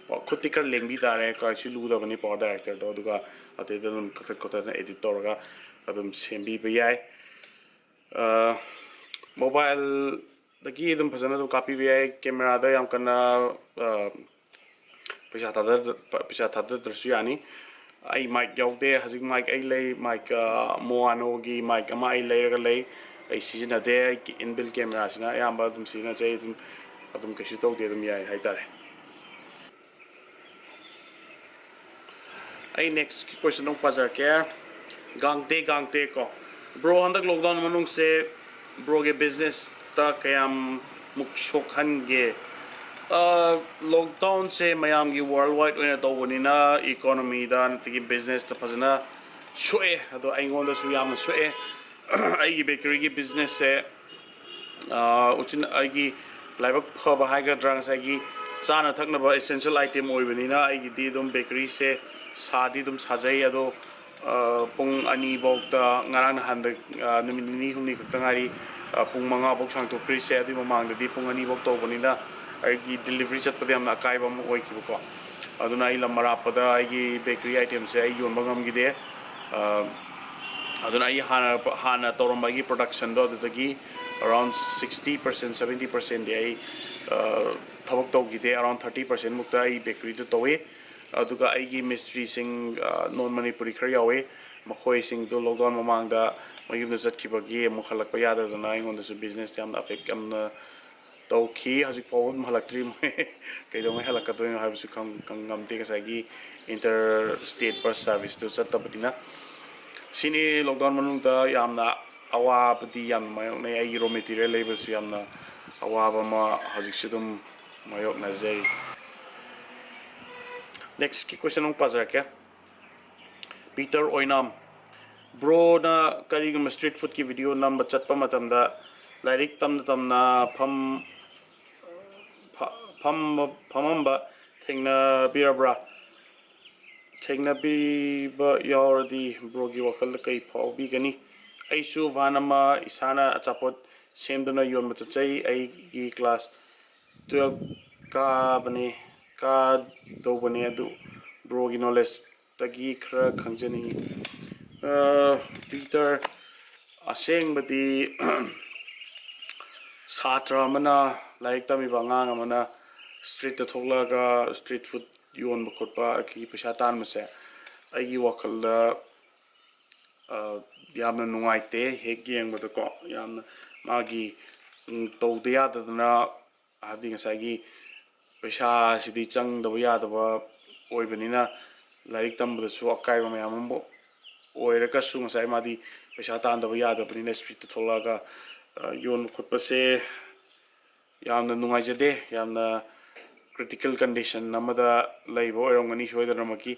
ꯈꯨꯠꯇꯤ ꯈꯔ ꯂꯦꯡꯕꯤ ꯇꯥꯔꯦ, ꯀꯩꯁꯨ ꯂꯨꯗꯕꯅꯤ power directorꯗꯣ꯫ ꯑꯗꯨꯒ ꯑꯇꯩꯗ ꯑꯗꯨꯝ ꯀꯛꯊꯠ ꯈꯣꯠꯇꯠꯅ edit ꯇꯧꯔꯒ ꯑꯗꯨꯝ ꯁꯦꯝꯕꯤꯕ ꯌꯥꯏ꯫ ꯑ, mobileꯗꯒꯤ ꯑꯗꯨꯝ ꯐꯖꯅ ꯑꯗꯨꯝ ꯀꯥꯞꯄꯤꯕ ꯌꯥꯏ꯫ Cameraꯗ ꯌꯥꯝ ꯀꯟꯅ, ꯑ, ꯄꯩꯁꯥ ꯊꯥꯗ ꯄꯩꯁꯥ ꯊꯥꯗꯗ꯭ꯔꯁꯨ ꯌꯥꯅꯤ꯫ ꯑꯩ ꯃꯥꯏꯛ ꯌꯥꯎꯗꯦ꯫ ꯍꯧꯖꯤꯛ ꯃꯥꯏꯛ ꯑꯩ ꯂꯩ, ꯃꯥꯏꯛ ꯃꯣꯋꯥꯅꯣꯒꯤ ꯃꯥꯏꯛ ꯑꯃ ꯑꯩ ꯂꯩꯔꯒ ꯂꯩ꯫ ꯑꯩ ꯁꯤꯖꯤꯟꯅꯗꯦ꯫ ꯑꯩ ꯏꯟꯕꯤꯜ ꯀꯦꯃꯦꯔꯥꯁꯤꯅ ꯑꯌꯥꯝꯕ ꯑꯗꯨꯝ ꯁꯤꯖꯤꯟꯅꯖꯩ꯫ ꯑꯗꯨꯝ ꯑꯗꯨꯝ ꯀꯩꯁꯨ ꯇꯧꯗꯦ, ꯑꯗꯨꯝ ꯌꯥꯏ ꯍꯥꯏꯇꯥꯔꯦ꯫ ꯑꯩ ꯅꯦꯛꯁꯀꯤ ꯀꯣꯏꯁꯟ ꯑꯃꯨꯛ ꯄꯥꯖꯔꯛꯀꯦ꯫ ꯒꯥꯡꯇꯦ ꯒꯥꯡꯇꯦ ꯀꯣ, ꯕ꯭ꯔꯣ, ꯍꯟꯗꯛ ꯂꯣꯛꯗꯥꯎꯟ ꯃꯅꯨꯡꯁꯦ ꯕ꯭ꯔꯣꯒꯤ ꯕꯤꯖꯤꯅꯦꯁꯇ ꯀꯌꯥꯝꯃꯨꯛ ꯁꯣꯛꯍꯟꯒꯦ? ꯂꯣꯛꯗꯥꯎꯟꯁꯦ ꯃꯌꯥꯝꯒꯤ ꯋꯥꯔꯜ ꯋꯥꯏꯗ ꯑꯣꯏꯅ ꯇꯧꯕꯅꯤꯅ ꯏꯀꯣꯅꯣꯃꯤꯗ ꯅꯠꯇ꯭ꯔꯒ ꯕꯤꯖꯤꯅꯦꯁꯇ ꯐꯖꯅ ꯁꯣꯛꯑꯦ꯫ ꯑꯗꯣ ꯑꯩꯉꯣꯟꯗꯁꯨ ꯌꯥꯝꯅ ꯁꯣꯛꯑꯦ꯫ ꯑꯩꯒꯤ ꯕꯦꯀꯔꯤꯒꯤ ꯕꯤꯖꯤꯅꯦꯁꯁꯦ ꯎꯆꯤꯟ ꯑꯩꯒꯤ ꯂꯥꯏꯕꯛ ꯐꯕ ꯍꯥꯏꯒꯗ꯭ꯔꯥ, ꯉꯁꯥꯏꯒꯤ ꯆꯥꯅ ꯊꯛꯅꯕ essential item ꯑꯣꯏꯕꯅꯤꯅ ꯑꯩꯒꯤꯗꯤ ꯑꯗꯨꯝ ꯕꯦꯀꯔꯤꯁꯦ ꯁꯥꯗꯤ ꯑꯗꯨꯝ ꯁꯥꯖꯩ꯫ ꯑꯗꯣ ꯄꯨꯡ ꯑꯅꯤꯐꯧꯗ, ꯉꯔꯥꯡ ꯅꯍꯥꯟꯗ, ꯅꯨꯃꯤꯠ ꯅꯤꯅꯤ ꯍꯨꯝꯅꯤ ꯈꯛꯇ ꯉꯥꯏꯔꯤ ꯄꯨꯡ ꯃꯉꯥꯐꯧ ꯁꯥꯡꯗꯣꯛꯈ꯭ꯔꯤꯁꯦ꯫ ꯑꯗꯨꯒꯤ ꯃꯃꯥꯡꯗꯗꯤ ꯄꯨꯡ ꯑꯅꯤꯐꯧ ꯇꯧꯕꯅꯤꯅ ꯑꯩꯒꯤ ꯗꯤꯂꯤꯚꯔꯤ ꯆꯠꯄꯗ ꯌꯥꯝꯅ ꯑꯀꯥꯏꯕ ꯑꯃ ꯑꯣꯏꯈꯤꯕꯀꯣ꯫ ꯑꯗꯨꯅ ꯑꯩ ꯂꯝ ꯑꯔꯥꯞꯄꯗ ꯑꯩꯒꯤ ꯕꯦꯀꯔꯤ ꯑꯥꯏꯇꯦꯝꯁꯦ ꯑꯩ ꯌꯣꯟꯕ ꯉꯝꯈꯤꯗꯦ꯫ ꯑꯗꯨꯅ ꯑꯩ ꯍꯥꯟꯅ ꯍꯥꯟꯅ ꯇꯧꯔꯝꯕ ꯑꯩꯒꯤ ꯄ꯭ꯔꯗꯛꯁꯟꯗꯣ ꯑꯗꯨꯗꯒꯤ around sixty percent, seventy percentꯗꯤ ꯑꯩ ꯊꯕꯛ ꯇꯧꯈꯤꯗꯦ꯫ Around thirty percent ꯃꯨꯛꯇ ꯑꯩ ꯕꯦꯀꯔꯤꯗ ꯇꯧꯏ꯫ ꯑꯗꯨꯒ ꯑꯩꯒꯤ ꯃꯤꯁꯇ꯭ꯔꯤꯁꯤꯡ, ꯅꯣꯟ ꯃꯅꯤꯄꯨꯔꯤ ꯈꯔ ꯌꯥꯎꯏ, ꯃꯈꯣꯏꯁꯤꯡꯗꯣ ꯂꯣꯛꯗꯥꯎꯟ ꯃꯃꯥꯡꯗ ꯃꯌꯨꯝꯗ ꯆꯠꯈꯤꯕꯒꯤ ꯑꯃꯨꯛ ꯍꯜꯂꯛꯄ ꯌꯥꯗꯗꯅ ꯑꯩꯉꯣꯟꯗꯁꯨ ꯕꯤꯖꯤꯅꯦꯁꯇ ꯌꯥꯝꯅ ꯑꯦꯐꯦꯛ ꯌꯥꯝꯅ ꯇꯧꯈꯤ꯫ ꯍꯧꯖꯤꯛ ꯐꯥꯎꯕ ꯑꯗꯨꯝ ꯍꯜꯂꯛꯇ꯭ꯔꯤ꯫ ꯃꯣꯏ ꯀꯩꯗꯧꯉꯩ ꯍꯜꯂꯛꯀꯗꯣꯏꯅꯣ ꯍꯥꯏꯕꯁꯨ ꯈꯪ ꯈꯪ ꯉꯝꯗꯦ, ꯉꯁꯥꯏꯒꯤ ꯏꯟꯇꯔ ꯁ꯭ꯇꯦꯠ ꯕꯁ ꯁꯥꯔꯚꯤꯁꯇꯨ ꯆꯠꯇꯕꯅꯤꯅ꯫ ꯁꯤꯅꯤ ꯂꯣꯛꯗꯥꯎꯟ ꯃꯅꯨꯡꯗ ꯌꯥꯝꯅ ꯑꯋꯥꯕꯗꯤ ꯌꯥꯝꯅ ꯃꯥꯌꯣꯛꯅꯩ꯫ ꯑꯩꯒꯤ ꯔꯣ ꯃꯦꯇꯤꯔꯤꯌꯦꯜ ꯂꯩꯕꯁꯨ ꯌꯥꯝꯅ ꯑꯋꯥꯕ ꯑꯃ ꯍꯧꯖꯤꯛꯁꯨ ꯑꯗꯨꯝ ꯃꯥꯌꯣꯛꯅꯖꯩ꯫ ꯅꯦꯛꯁꯀꯤ ꯀꯣꯏꯁꯟ ꯑꯃꯨꯛ ꯄꯥꯖꯔꯛꯀꯦ꯫ ꯄꯤꯇꯔ ꯑꯣꯏꯅꯥꯝ, ꯕ꯭ꯔꯣꯅ ꯀꯔꯤꯒꯨꯝꯕ ꯁ꯭ꯇ꯭ꯔꯤꯠ ꯐꯨꯗꯀꯤ ꯚꯤꯗꯤꯑꯣ ꯅꯝꯕ ꯆꯠꯄ ꯃꯇꯝꯗ ꯂꯥꯏꯔꯤꯛ ꯇꯝꯅ ꯇꯝꯅ ꯐꯝ ꯐ- ꯐꯝꯕ ꯐꯝꯃꯝꯕ ꯊꯦꯡꯅꯕꯤꯔꯕ꯭ꯔꯥ? ꯊꯦꯡꯅꯕꯤꯕ ꯌꯥꯎꯔꯗꯤ ꯕ꯭ꯔꯣꯒꯤ ꯋꯥꯈꯜꯗ ꯀꯔꯤ ꯐꯥꯎꯕꯤꯒꯅꯤ? ꯑꯩꯁꯨ ꯚꯥꯟ ꯑꯃ ꯏꯁꯥꯅ ꯑꯆꯥꯄꯣꯠ ꯁꯦꯝꯗꯨꯅ ꯌꯣꯟꯕ ꯆꯠꯆꯩ꯫ ꯑꯩꯒꯤ ꯀ꯭ꯂꯥꯁ ꯇꯨꯌꯦꯜꯞ ꯀꯥꯕꯅꯦ, ꯀꯥꯗꯧꯕꯅꯦ, ꯑꯗꯨ ꯕ꯭ꯔꯣꯒꯤ ꯅꯣꯂꯦꯖꯇꯒꯤ ꯈꯔ ꯈꯪꯖꯅꯤꯡꯉꯤ꯫ ꯑ, ꯄꯤꯇꯔ, ꯑꯁꯦꯡꯕꯗꯤ ꯁꯥꯇ꯭ꯔ ꯑꯃꯅ, ꯂꯥꯏꯔꯤꯛ ꯇꯝꯃꯤꯕ ꯑꯉꯥꯡ ꯑꯃꯅ ꯁ꯭ꯇ꯭ꯔꯤꯠꯇ ꯊꯣꯛꯂꯛꯑꯒ ꯁ꯭ꯇ꯭ꯔꯤꯠ ꯐꯨꯗ ꯌꯣꯟꯕ ꯈꯣꯠꯄ ꯑꯩꯒꯤ ꯄꯩꯁꯥ ꯇꯥꯟꯕꯁꯦ ꯑꯩꯒꯤ ꯋꯥꯈꯜꯗ, ꯑ, ꯌꯥꯝꯅ ꯅꯨꯡꯉꯥꯏꯇꯦ꯫ ꯍꯦꯛ ꯌꯦꯡꯕꯗꯀꯣ ꯌꯥꯝꯅ ꯃꯥꯒꯤ, ꯎꯝ, ꯇꯧꯗ ꯌꯥꯗꯗꯅ, ꯍꯥꯏꯕꯗꯤ ꯉꯁꯥꯏꯒꯤ ꯄꯩꯁꯥꯁꯤꯗꯤ ꯆꯪꯗꯕ ꯌꯥꯗꯕ ꯑꯣꯏꯕꯅꯤꯅ ꯂꯥꯏꯔꯤꯛ ꯇꯝꯕꯗꯁꯨ ꯑꯀꯥꯏꯕ ꯃꯌꯥꯝ ꯑꯃ ꯑꯣꯏꯔꯒꯁꯨ ꯉꯁꯥꯏ ꯃꯥꯗꯤ ꯄꯩꯁꯥ ꯇꯥꯟꯗꯕ ꯌꯥꯗꯕꯅꯤꯅ ꯁ꯭ꯇ꯭ꯔꯤꯠꯇ ꯊꯣꯛꯂꯛꯑꯒ, ꯑ, ꯌꯣꯟꯕ ꯈꯣꯠꯄꯁꯦ ꯌꯥꯝꯅ ꯅꯨꯡꯉꯥꯏꯖꯗꯦ꯫ ꯌꯥꯝꯅ critical condition ꯑꯃꯗ ꯂꯩꯕ ꯑꯣꯏꯔꯝꯒꯅꯤ ꯁꯣꯏꯗꯅꯃꯛꯀꯤ꯫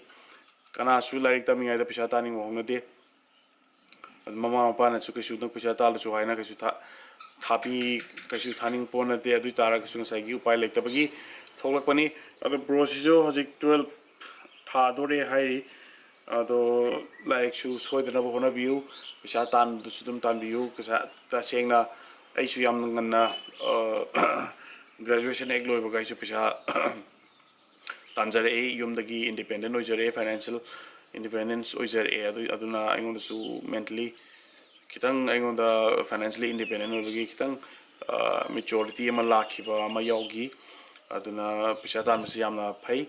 ꯀꯅꯥꯁꯨ ꯂꯥꯏꯔꯤꯛ ꯇꯝꯃꯤꯉꯩꯗ ꯄꯩꯁꯥ ꯇꯥꯅꯤꯡꯕ ꯍꯧꯅꯗꯦ꯫ ꯑꯗꯨ ꯃꯃꯥ ꯃꯄꯥꯅꯁꯨ ꯀꯩꯁꯨ ꯅꯪ ꯄꯩꯁꯥ ꯇꯥꯜꯂꯁꯨ ꯍꯥꯏꯅ ꯀꯩꯁꯨ ꯊꯥ-, ꯊꯥꯕꯤ-, ꯀꯩꯁꯨ ꯊꯥꯅꯤꯡ ꯄꯣꯠ ꯅꯠꯇꯦ꯫ ꯑꯗꯨ ꯑꯣꯏ ꯇꯥꯔꯒꯁꯨ ꯉꯁꯥꯏꯒꯤ ꯎꯄꯥꯏ ꯂꯩꯇꯕꯒꯤ ꯊꯣꯛꯂꯛꯄꯅꯤ꯫ ꯑꯗꯣ ꯕ꯭ꯔꯣꯁꯤꯁꯨ ꯍꯧꯖꯤꯛ twelve ꯊꯥꯗꯣꯔꯦ ꯍꯥꯏꯔꯤ꯫ ꯑꯗꯣ ꯂꯥꯏꯔꯤꯛꯁꯨ ꯁꯣꯏꯗꯅꯕ ꯍꯣꯠꯅꯕꯤꯌꯨ, ꯄꯩꯁꯥ ꯇꯥꯟꯕꯗꯨꯁꯨ ꯑꯗꯨꯝ ꯇꯥꯟꯕꯤꯌꯨ꯫ ꯄꯩꯁꯥ, ꯇꯁꯦꯡꯅ ꯑꯩꯁꯨ ꯌꯥꯝꯅ ꯉꯟꯅ, ꯑ, graduation ꯍꯦꯛ ꯂꯣꯏꯕꯒ ꯑꯩꯁꯨ ꯄꯩꯁꯥ ꯇꯥꯟꯖꯔꯛꯏ, ꯌꯨꯝꯗꯒꯤ independent ꯑꯣꯏꯖꯔꯛꯑꯦ, financial independence ꯑꯣꯏꯖꯔꯛꯑꯦ꯫ ꯑꯗꯨ, ꯑꯗꯨꯅ ꯑꯩꯉꯣꯟꯗꯁꯨ mentally ꯈꯤꯇꯪ, ꯑꯩꯉꯣꯟꯗ financially independent ꯑꯣꯏꯕꯒꯤ ꯈꯤꯇꯪ, ꯑ, maturity ꯑꯃ ꯂꯥꯛꯈꯤꯕ ꯑꯃ ꯌꯥꯎꯈꯤ꯫ ꯑꯗꯨꯅ ꯄꯩꯁꯥ ꯇꯥꯟꯕꯁꯤ ꯌꯥꯝꯅ ꯐꯩ꯫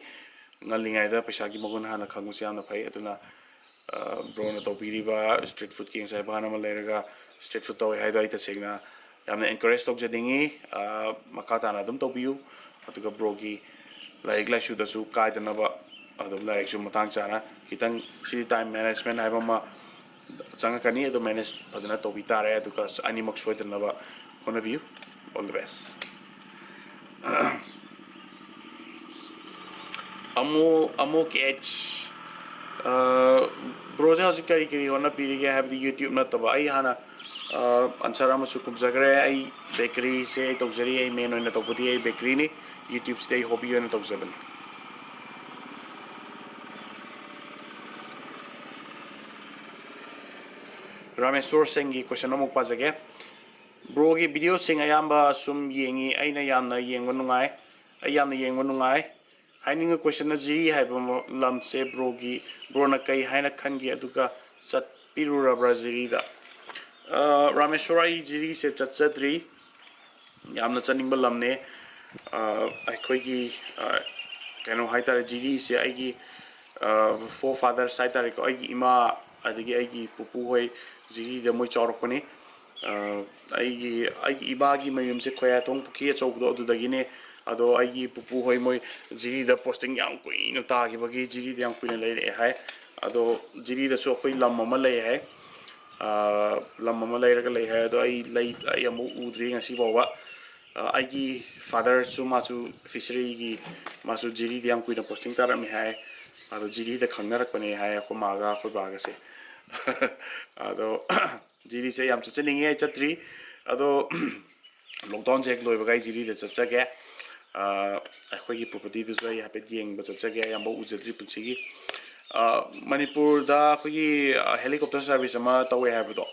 ꯉꯜꯂꯤꯉꯩꯗ ꯄꯩꯁꯥꯒꯤ ꯃꯒꯨꯟ ꯍꯥꯟꯅ ꯈꯪꯕꯁꯤ ꯌꯥꯝꯅ ꯐꯩ꯫ ꯑꯗꯨꯅ, ꯑ, ꯕ꯭ꯔꯣꯅ ꯇꯧꯕꯤꯔꯤꯕ street foodꯀꯤ ꯉꯁꯥꯏ ꯚꯥꯟ ꯑꯃ ꯂꯩꯔꯒ street food ꯇꯧꯋꯦ ꯍꯥꯏꯗꯣ ꯑꯩ ꯇꯁꯦꯡꯅ ꯌꯥꯝꯅ encourage ꯇꯧꯖꯅꯤꯡꯉꯤ꯫ ꯑ, ꯃꯈꯥ ꯇꯥꯅ ꯑꯗꯨꯝ ꯇꯧꯕꯤꯌꯨ꯫ ꯑꯗꯨꯒ ꯕ꯭ꯔꯣꯒꯤ ꯂꯥꯏꯔꯤꯛ ꯂꯥꯏꯁꯨꯗꯁꯨ ꯀꯥꯏꯗꯅꯕ, ꯑꯗꯨꯝ ꯂꯥꯏꯔꯤꯛꯁꯨ ꯃꯇꯥꯡ ꯆꯥꯅ ꯈꯤꯇꯪ, ꯁꯤꯗꯤ time management ꯍꯥꯏꯕ ꯑꯃ ꯆꯪꯉꯛꯀꯅꯤ, ꯑꯗꯨ manage ꯐꯖꯅ ꯇꯧꯕꯤ ꯇꯥꯔꯦ꯫ ꯑꯗꯨꯒ ꯑꯅꯤꯃꯛ ꯁꯣꯏꯗꯅꯕ ꯍꯣꯠꯅꯕꯤꯌꯨ꯫ All the best꯫ Amu, Amu K H, ꯑ, ꯕ꯭ꯔꯣꯁꯦ ꯍꯧꯖꯤꯛ ꯀꯔꯤ ꯀꯔꯤ ꯍꯣꯠꯅꯕꯤꯔꯤꯒꯦ? ꯍꯥꯏꯕꯗꯤ YouTube ꯅꯠꯇꯕ꯫ ꯑꯩ ꯍꯥꯟꯅ, ꯑ, answer ꯑꯃꯁꯨ ꯈꯨꯝꯖꯈ꯭ꯔꯦ꯫ ꯑꯩ bakeryꯁꯦ ꯑꯩ ꯇꯧꯖꯔꯤ꯫ ꯑꯩ main ꯑꯣꯏꯅ ꯇꯧꯕꯗꯤ ꯑꯩ bakeryꯅꯤ꯫ YouTubeꯁꯤꯗꯤ ꯑꯩ hobby ꯑꯣꯏꯅ ꯇꯧꯖꯕꯅꯤ꯫ ꯔꯥꯃꯦꯁꯣꯔ ꯁꯦꯡꯒꯤ question ꯑꯃꯨꯛ ꯄꯥꯖꯒꯦ꯫ ꯕ꯭ꯔꯣꯒꯤ videoꯁꯤꯡ ꯑꯌꯥꯝꯕ ꯁꯨꯝ ꯌꯦꯡꯉꯤ꯫ ꯑꯩꯅ ꯌꯥꯝꯅ ꯌꯦꯡꯕ ꯅꯨꯡꯉꯥꯏ꯫ ꯑꯩ ꯌꯥꯝꯅ ꯌꯦꯡꯕ ꯅꯨꯡꯉꯥꯏ꯫ ꯍꯥꯏꯅꯤꯡꯕ question ꯅ ꯖꯤꯔꯤ ꯍꯥꯏꯕ ꯃ-, ꯂꯝꯁꯦ ꯕ꯭ꯔꯣꯒꯤ, ꯕ꯭ꯔꯣꯅ ꯀꯩ ꯍꯥꯏꯅ ꯈꯟꯒꯦ? ꯑꯗꯨꯒ ꯆꯠꯄꯤꯔꯨꯔꯕ꯭ꯔꯥ ꯖꯤꯔꯤꯗ? ꯑ, ꯔꯥꯃꯦꯁꯣꯔ, ꯑꯩ ꯖꯤꯔꯤꯁꯦ ꯆꯠꯆꯗ꯭ꯔꯤ꯫ ꯌꯥꯝꯅ ꯆꯠꯅꯤꯡꯕ ꯂꯝꯅꯦ꯫ ꯑ, ꯑꯩꯈꯣꯏꯒꯤ, ꯑ, ꯀꯩꯅꯣ ꯍꯥꯏꯇꯥꯔꯦ, ꯖꯤꯔꯤꯁꯦ ꯑꯩꯒꯤ ꯐꯣꯔ ꯐꯥꯗꯔꯁ ꯍꯥꯏꯇꯥꯔꯦꯀꯣ, ꯑꯩꯒꯤ ꯏꯃꯥ ꯑꯗꯒꯤ ꯑꯩꯒꯤ ꯄꯨꯄꯨ ꯍꯣꯏ ꯖꯤꯔꯤꯗ ꯃꯣꯏ ꯆꯥꯎꯔꯛꯄꯅꯤ꯫ ꯑ, ꯑꯩꯒꯤ ꯑꯩꯒꯤ ꯏꯃꯥꯒꯤ ꯃꯌꯨꯝꯁꯦ ꯈꯣꯌꯥꯊꯣꯡ ꯄꯨꯈ꯭ꯔꯤ ꯑꯆꯧꯕꯗꯣ ꯑꯗꯨꯗꯒꯤꯅꯦ꯫ ꯑꯗꯣ ꯑꯩꯒꯤ ꯄꯨꯄꯨ ꯍꯣꯏ ꯃꯣꯏ ꯖꯤꯔꯤꯗ ꯄꯣꯁꯇꯤꯡ ꯌꯥꯝ ꯀꯨꯏꯅ ꯇꯥꯈꯤꯕꯒꯤ ꯖꯤꯔꯤꯗ ꯌꯥꯝ ꯀꯨꯏꯅ ꯂꯩꯔꯛꯑꯦ ꯍꯥꯏ꯫ ꯑꯗꯣ ꯖꯤꯔꯤꯗꯁꯨ ꯑꯩꯈꯣꯏ ꯂꯝ ꯑꯃ ꯂꯩ ꯍꯥꯏ꯫ ꯑ, ꯂꯝ ꯑꯃ ꯂꯩꯔꯒ ꯂꯩ ꯍꯥꯏ꯫ ꯑꯗꯣ ꯑꯩ ꯂꯩ ꯑꯩ ꯑꯃꯨꯛ ꯎꯗ꯭ꯔꯤ ꯉꯁꯤ ꯐꯥꯎꯕ꯫ ꯑ, ꯑꯩꯒꯤ ꯐꯥꯗꯔꯁꯨ ꯃꯥꯁꯨ ꯐꯤꯁꯔꯤꯒꯤ ꯃꯥꯁꯨ ꯖꯤꯔꯤꯗ ꯌꯥꯝ ꯀꯨꯏꯅ ꯄꯣꯁꯇꯤꯡ ꯇꯥꯔꯝꯃꯦ ꯍꯥꯏ꯫ ꯑꯗꯣ ꯖꯤꯔꯤꯗ ꯈꯪꯅꯔꯛꯄꯅꯦ ꯍꯥꯏ ꯑꯩꯈꯣꯏ ꯃꯥꯒ ꯑꯩꯈꯣꯏ ꯕꯥꯒꯁꯦ꯫ ꯑꯗꯣ ꯖꯤꯔꯤꯁꯦ ꯌꯥꯝ ꯆꯠꯆꯅꯤꯡꯉꯦ, ꯑꯩ ꯆꯠꯇ꯭ꯔꯤ꯫ ꯑꯗꯣ ꯂꯣꯛꯗꯥꯎꯟꯁꯦ ꯍꯦꯛ ꯂꯣꯏꯕꯒ ꯑꯩ ꯖꯤꯔꯤꯗ ꯆꯠꯆꯒꯦ꯫ ꯑ, ꯑꯩꯈꯣꯏꯒꯤ ꯄ꯭ꯔꯣꯄꯔꯇꯤꯗꯨꯁꯨ ꯑꯩ ꯍꯥꯏꯐꯦꯠ ꯌꯦꯡꯕ ꯆꯠꯆꯒꯦ, ꯑꯩ ꯑꯃꯐꯥꯎ ꯎꯖꯗ꯭ꯔꯤ ꯄꯨꯟꯁꯤꯒꯤ꯫ ꯑ, ꯃꯅꯤꯄꯨꯔꯗ ꯑꯩꯈꯣꯏꯒꯤ, ꯑ, ꯍꯦꯂꯤꯀꯣꯞꯇꯔ ꯁꯥꯔꯚꯤꯁ ꯑꯃ ꯇꯧꯋꯦ ꯍꯥꯏꯕꯗꯣ,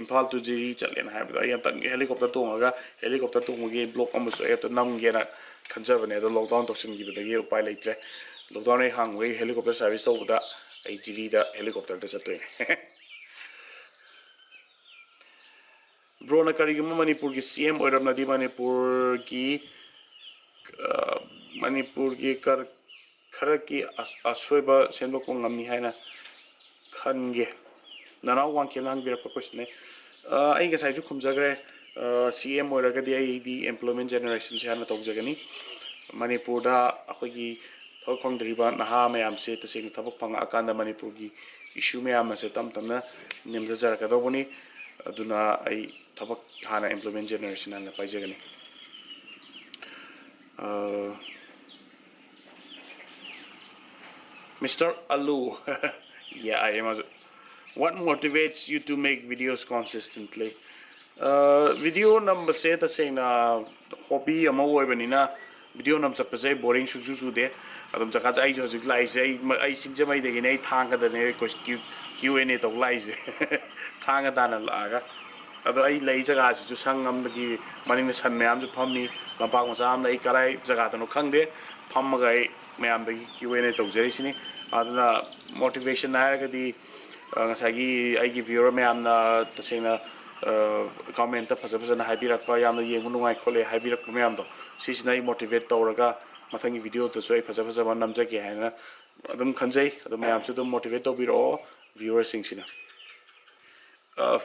ꯏꯝꯐꯥꯜ to ꯖꯤꯔꯤ ꯆꯠꯂꯦꯅ ꯍꯥꯏꯕꯗꯣ, ꯑꯩ ꯑꯝꯇꯪ ꯍꯦꯂꯤꯀꯣꯞꯇꯔ ꯇꯣꯡꯉꯒ ꯍꯦꯂꯤꯀꯣꯞꯇꯔ ꯇꯣꯡꯕꯒꯤ ꯕ꯭ꯂꯣꯛ ꯑꯃꯁꯨ ꯑꯩ ꯑꯝꯇ ꯅꯝꯒꯦꯅ ꯈꯟꯖꯕꯅꯦ꯫ ꯑꯗꯣ ꯂꯣꯛꯗꯥꯎꯟ ꯇꯧꯁꯤꯟꯈꯤꯕꯗꯒꯤ ꯎꯄꯥꯏ ꯂꯩꯇ꯭ꯔꯦ꯫ ꯂꯣꯛꯗꯥꯎꯟ ꯍꯦꯛ ꯍꯥꯡꯕꯒꯤ ꯍꯦꯂꯤꯀꯣꯞꯇꯔ ꯁꯥꯔꯚꯤꯁ ꯇꯧꯕꯗ ꯑꯩ ꯖꯤꯔꯤꯗ ꯍꯦꯂꯤꯀꯣꯞꯇꯔꯗ ꯆꯠꯇꯣꯏꯅꯦ꯫ ꯕ꯭ꯔꯣꯅ ꯀꯔꯤꯒꯨꯝꯕ ꯃꯅꯤꯄꯨꯔꯒꯤ ꯁꯤ ꯑꯦꯝ ꯑꯣꯏꯔꯝꯂꯗꯤ ꯃꯅꯤꯄꯨꯔꯒꯤ, ꯑ, ꯃꯅꯤꯄꯨꯔꯒꯤ ꯀꯔ-, ꯈꯔꯒꯤ ꯑꯁ-, ꯑꯁꯣꯏꯕ ꯁꯦꯝꯗꯣꯛꯄ ꯉꯝꯃꯤ ꯍꯥꯏꯅ ꯈꯟꯒꯦ? ꯅꯅꯥꯎ ꯋꯥꯡꯈꯦꯝꯅ ꯍꯪꯕꯤꯔꯛꯄ ꯀꯣꯏꯁꯟꯅꯦ꯫ ꯑ, ꯑꯩ ꯉꯁꯥꯏꯁꯨ ꯈꯨꯝꯖꯈ꯭ꯔꯦ꯫ ꯑ, ꯁꯤ ꯑꯦꯝ ꯑꯣꯏꯔꯒꯗꯤ ꯑꯩꯗꯤ ꯑꯦꯝꯄ꯭ꯂꯣꯏꯃꯦꯟ ꯖꯦꯅꯦꯔꯦꯁꯟꯁꯦ ꯍꯥꯟꯅ ꯇꯧꯖꯒꯅꯤ꯫ ꯃꯅꯤꯄꯨꯔꯗ ꯑꯩꯈꯣꯏꯒꯤ ꯊꯕꯛ ꯐꯪꯗ꯭ꯔꯤꯕ ꯅꯍꯥ ꯃꯌꯥꯝꯁꯦ ꯇꯁꯦꯡꯅ ꯊꯕꯛ ꯐꯪꯉꯛꯑꯀꯥꯟꯗ ꯃꯅꯤꯄꯨꯔꯒꯤ ꯏꯁꯨ ꯃꯌꯥꯝ ꯑꯁꯦ ꯇꯞ ꯇꯞꯅ ꯅꯦꯝꯊꯖꯔꯛꯀꯗꯧꯕꯅꯤ꯫ ꯑꯗꯨꯅ ꯑꯩ ꯊꯕꯛ ꯍꯥꯟꯅ ꯑꯦꯝꯄ꯭ꯂꯣꯏꯃꯦꯟ ꯖꯦꯅꯦꯔꯦꯁꯟ ꯍꯥꯟꯅ ꯄꯥꯏꯖꯒꯅꯤ꯫ ꯑ, Mister Alu, yeah, I am also. What motivates you to make videos consistently? Video ꯅꯝꯕꯁꯦ ꯇꯁꯦꯡꯅ ꯍꯣꯕꯤ ꯑꯃ ꯑꯣꯏꯕꯅꯤꯅ ꯚꯤꯗꯤꯑꯣ ꯅꯝ ꯆꯠꯄꯁꯦ ꯑꯩ ꯕꯣꯔꯤꯡ ꯁꯨꯡꯆꯨ ꯆꯨꯗꯦ꯫ ꯑꯗꯨꯝ ꯖꯒꯥꯁꯦ ꯑꯩꯁꯨ ꯍꯧꯖꯤꯛ ꯂꯥꯛꯏꯁꯦ, ꯑꯩ ꯃ-, ꯑꯩ ꯁꯤꯡꯖꯃꯩꯗꯒꯤꯅꯦ, ꯑꯩ ꯊꯥꯡꯒꯗꯅꯦ ꯀ꯭ꯌꯨ ꯑꯦꯟ ꯑꯦ ꯇꯧ ꯂꯥꯛꯏꯁꯦ꯫ ꯊꯥꯡꯒ ꯇꯥꯟꯅ ꯂꯥꯛꯑꯒ꯫ ꯑꯗꯣ ꯑꯩ ꯂꯩ ꯖꯒꯥꯁꯤꯁꯨ ꯁꯪ ꯑꯃꯒꯤ ꯃꯅꯤꯡꯗ ꯁꯟ ꯃꯌꯥꯝꯁꯨ ꯐꯝꯃꯤ, ꯂꯝꯄꯥꯛ ꯃꯆꯥ ꯑꯃ ꯂꯩ, ꯀꯔꯥꯏ ꯖꯒꯥꯗꯅꯣ ꯈꯪꯗꯦ, ꯐꯝꯃꯒ ꯑꯩ ꯃꯌꯥꯝꯗꯒꯤ ꯀ꯭ꯌꯨ ꯑꯦꯟ ꯑꯦ ꯇꯧꯖꯔꯤꯁꯤꯅꯤ꯫ ꯑꯗꯨꯅ ꯃꯣꯇꯤꯚꯦꯁꯟ ꯍꯥꯏꯔꯒꯗꯤ, ꯑ, ꯉꯁꯥꯏꯒꯤ ꯑꯩꯒꯤ ꯚ꯭ꯌꯨꯋꯔ ꯃꯌꯥꯝꯅ ꯇꯁꯦꯡꯅ, ꯑ, ꯀꯃꯦꯟꯇ ꯐꯖ ꯐꯖꯅ ꯍꯥꯏꯕꯤꯔꯛꯄ, "ꯌꯥꯝꯅ ꯌꯦꯡꯕ ꯅꯨꯡꯉꯥꯏ" ꯈꯣꯠꯂꯦ ꯍꯥꯏꯕꯤꯔꯛꯄ ꯃꯌꯥꯝꯗꯣ, ꯁꯤꯁꯤꯅ ꯑꯩ ꯃꯣꯇꯤꯚꯦꯠ ꯇꯧꯔꯒ ꯃꯊꯪꯒꯤ videoꯗꯁꯨ ꯑꯩ ꯐꯖ ꯐꯖꯕ ꯅꯝꯖꯒꯦ ꯍꯥꯏꯅ ꯑꯗꯨꯝ ꯈꯟꯖꯩ꯫ ꯑꯗꯨ ꯃꯌꯥꯝꯁꯨ ꯑꯗꯨꯝ motivate ꯇꯧꯕꯤꯔꯛꯑꯣ viewerꯁꯤꯡꯁꯤꯅ꯫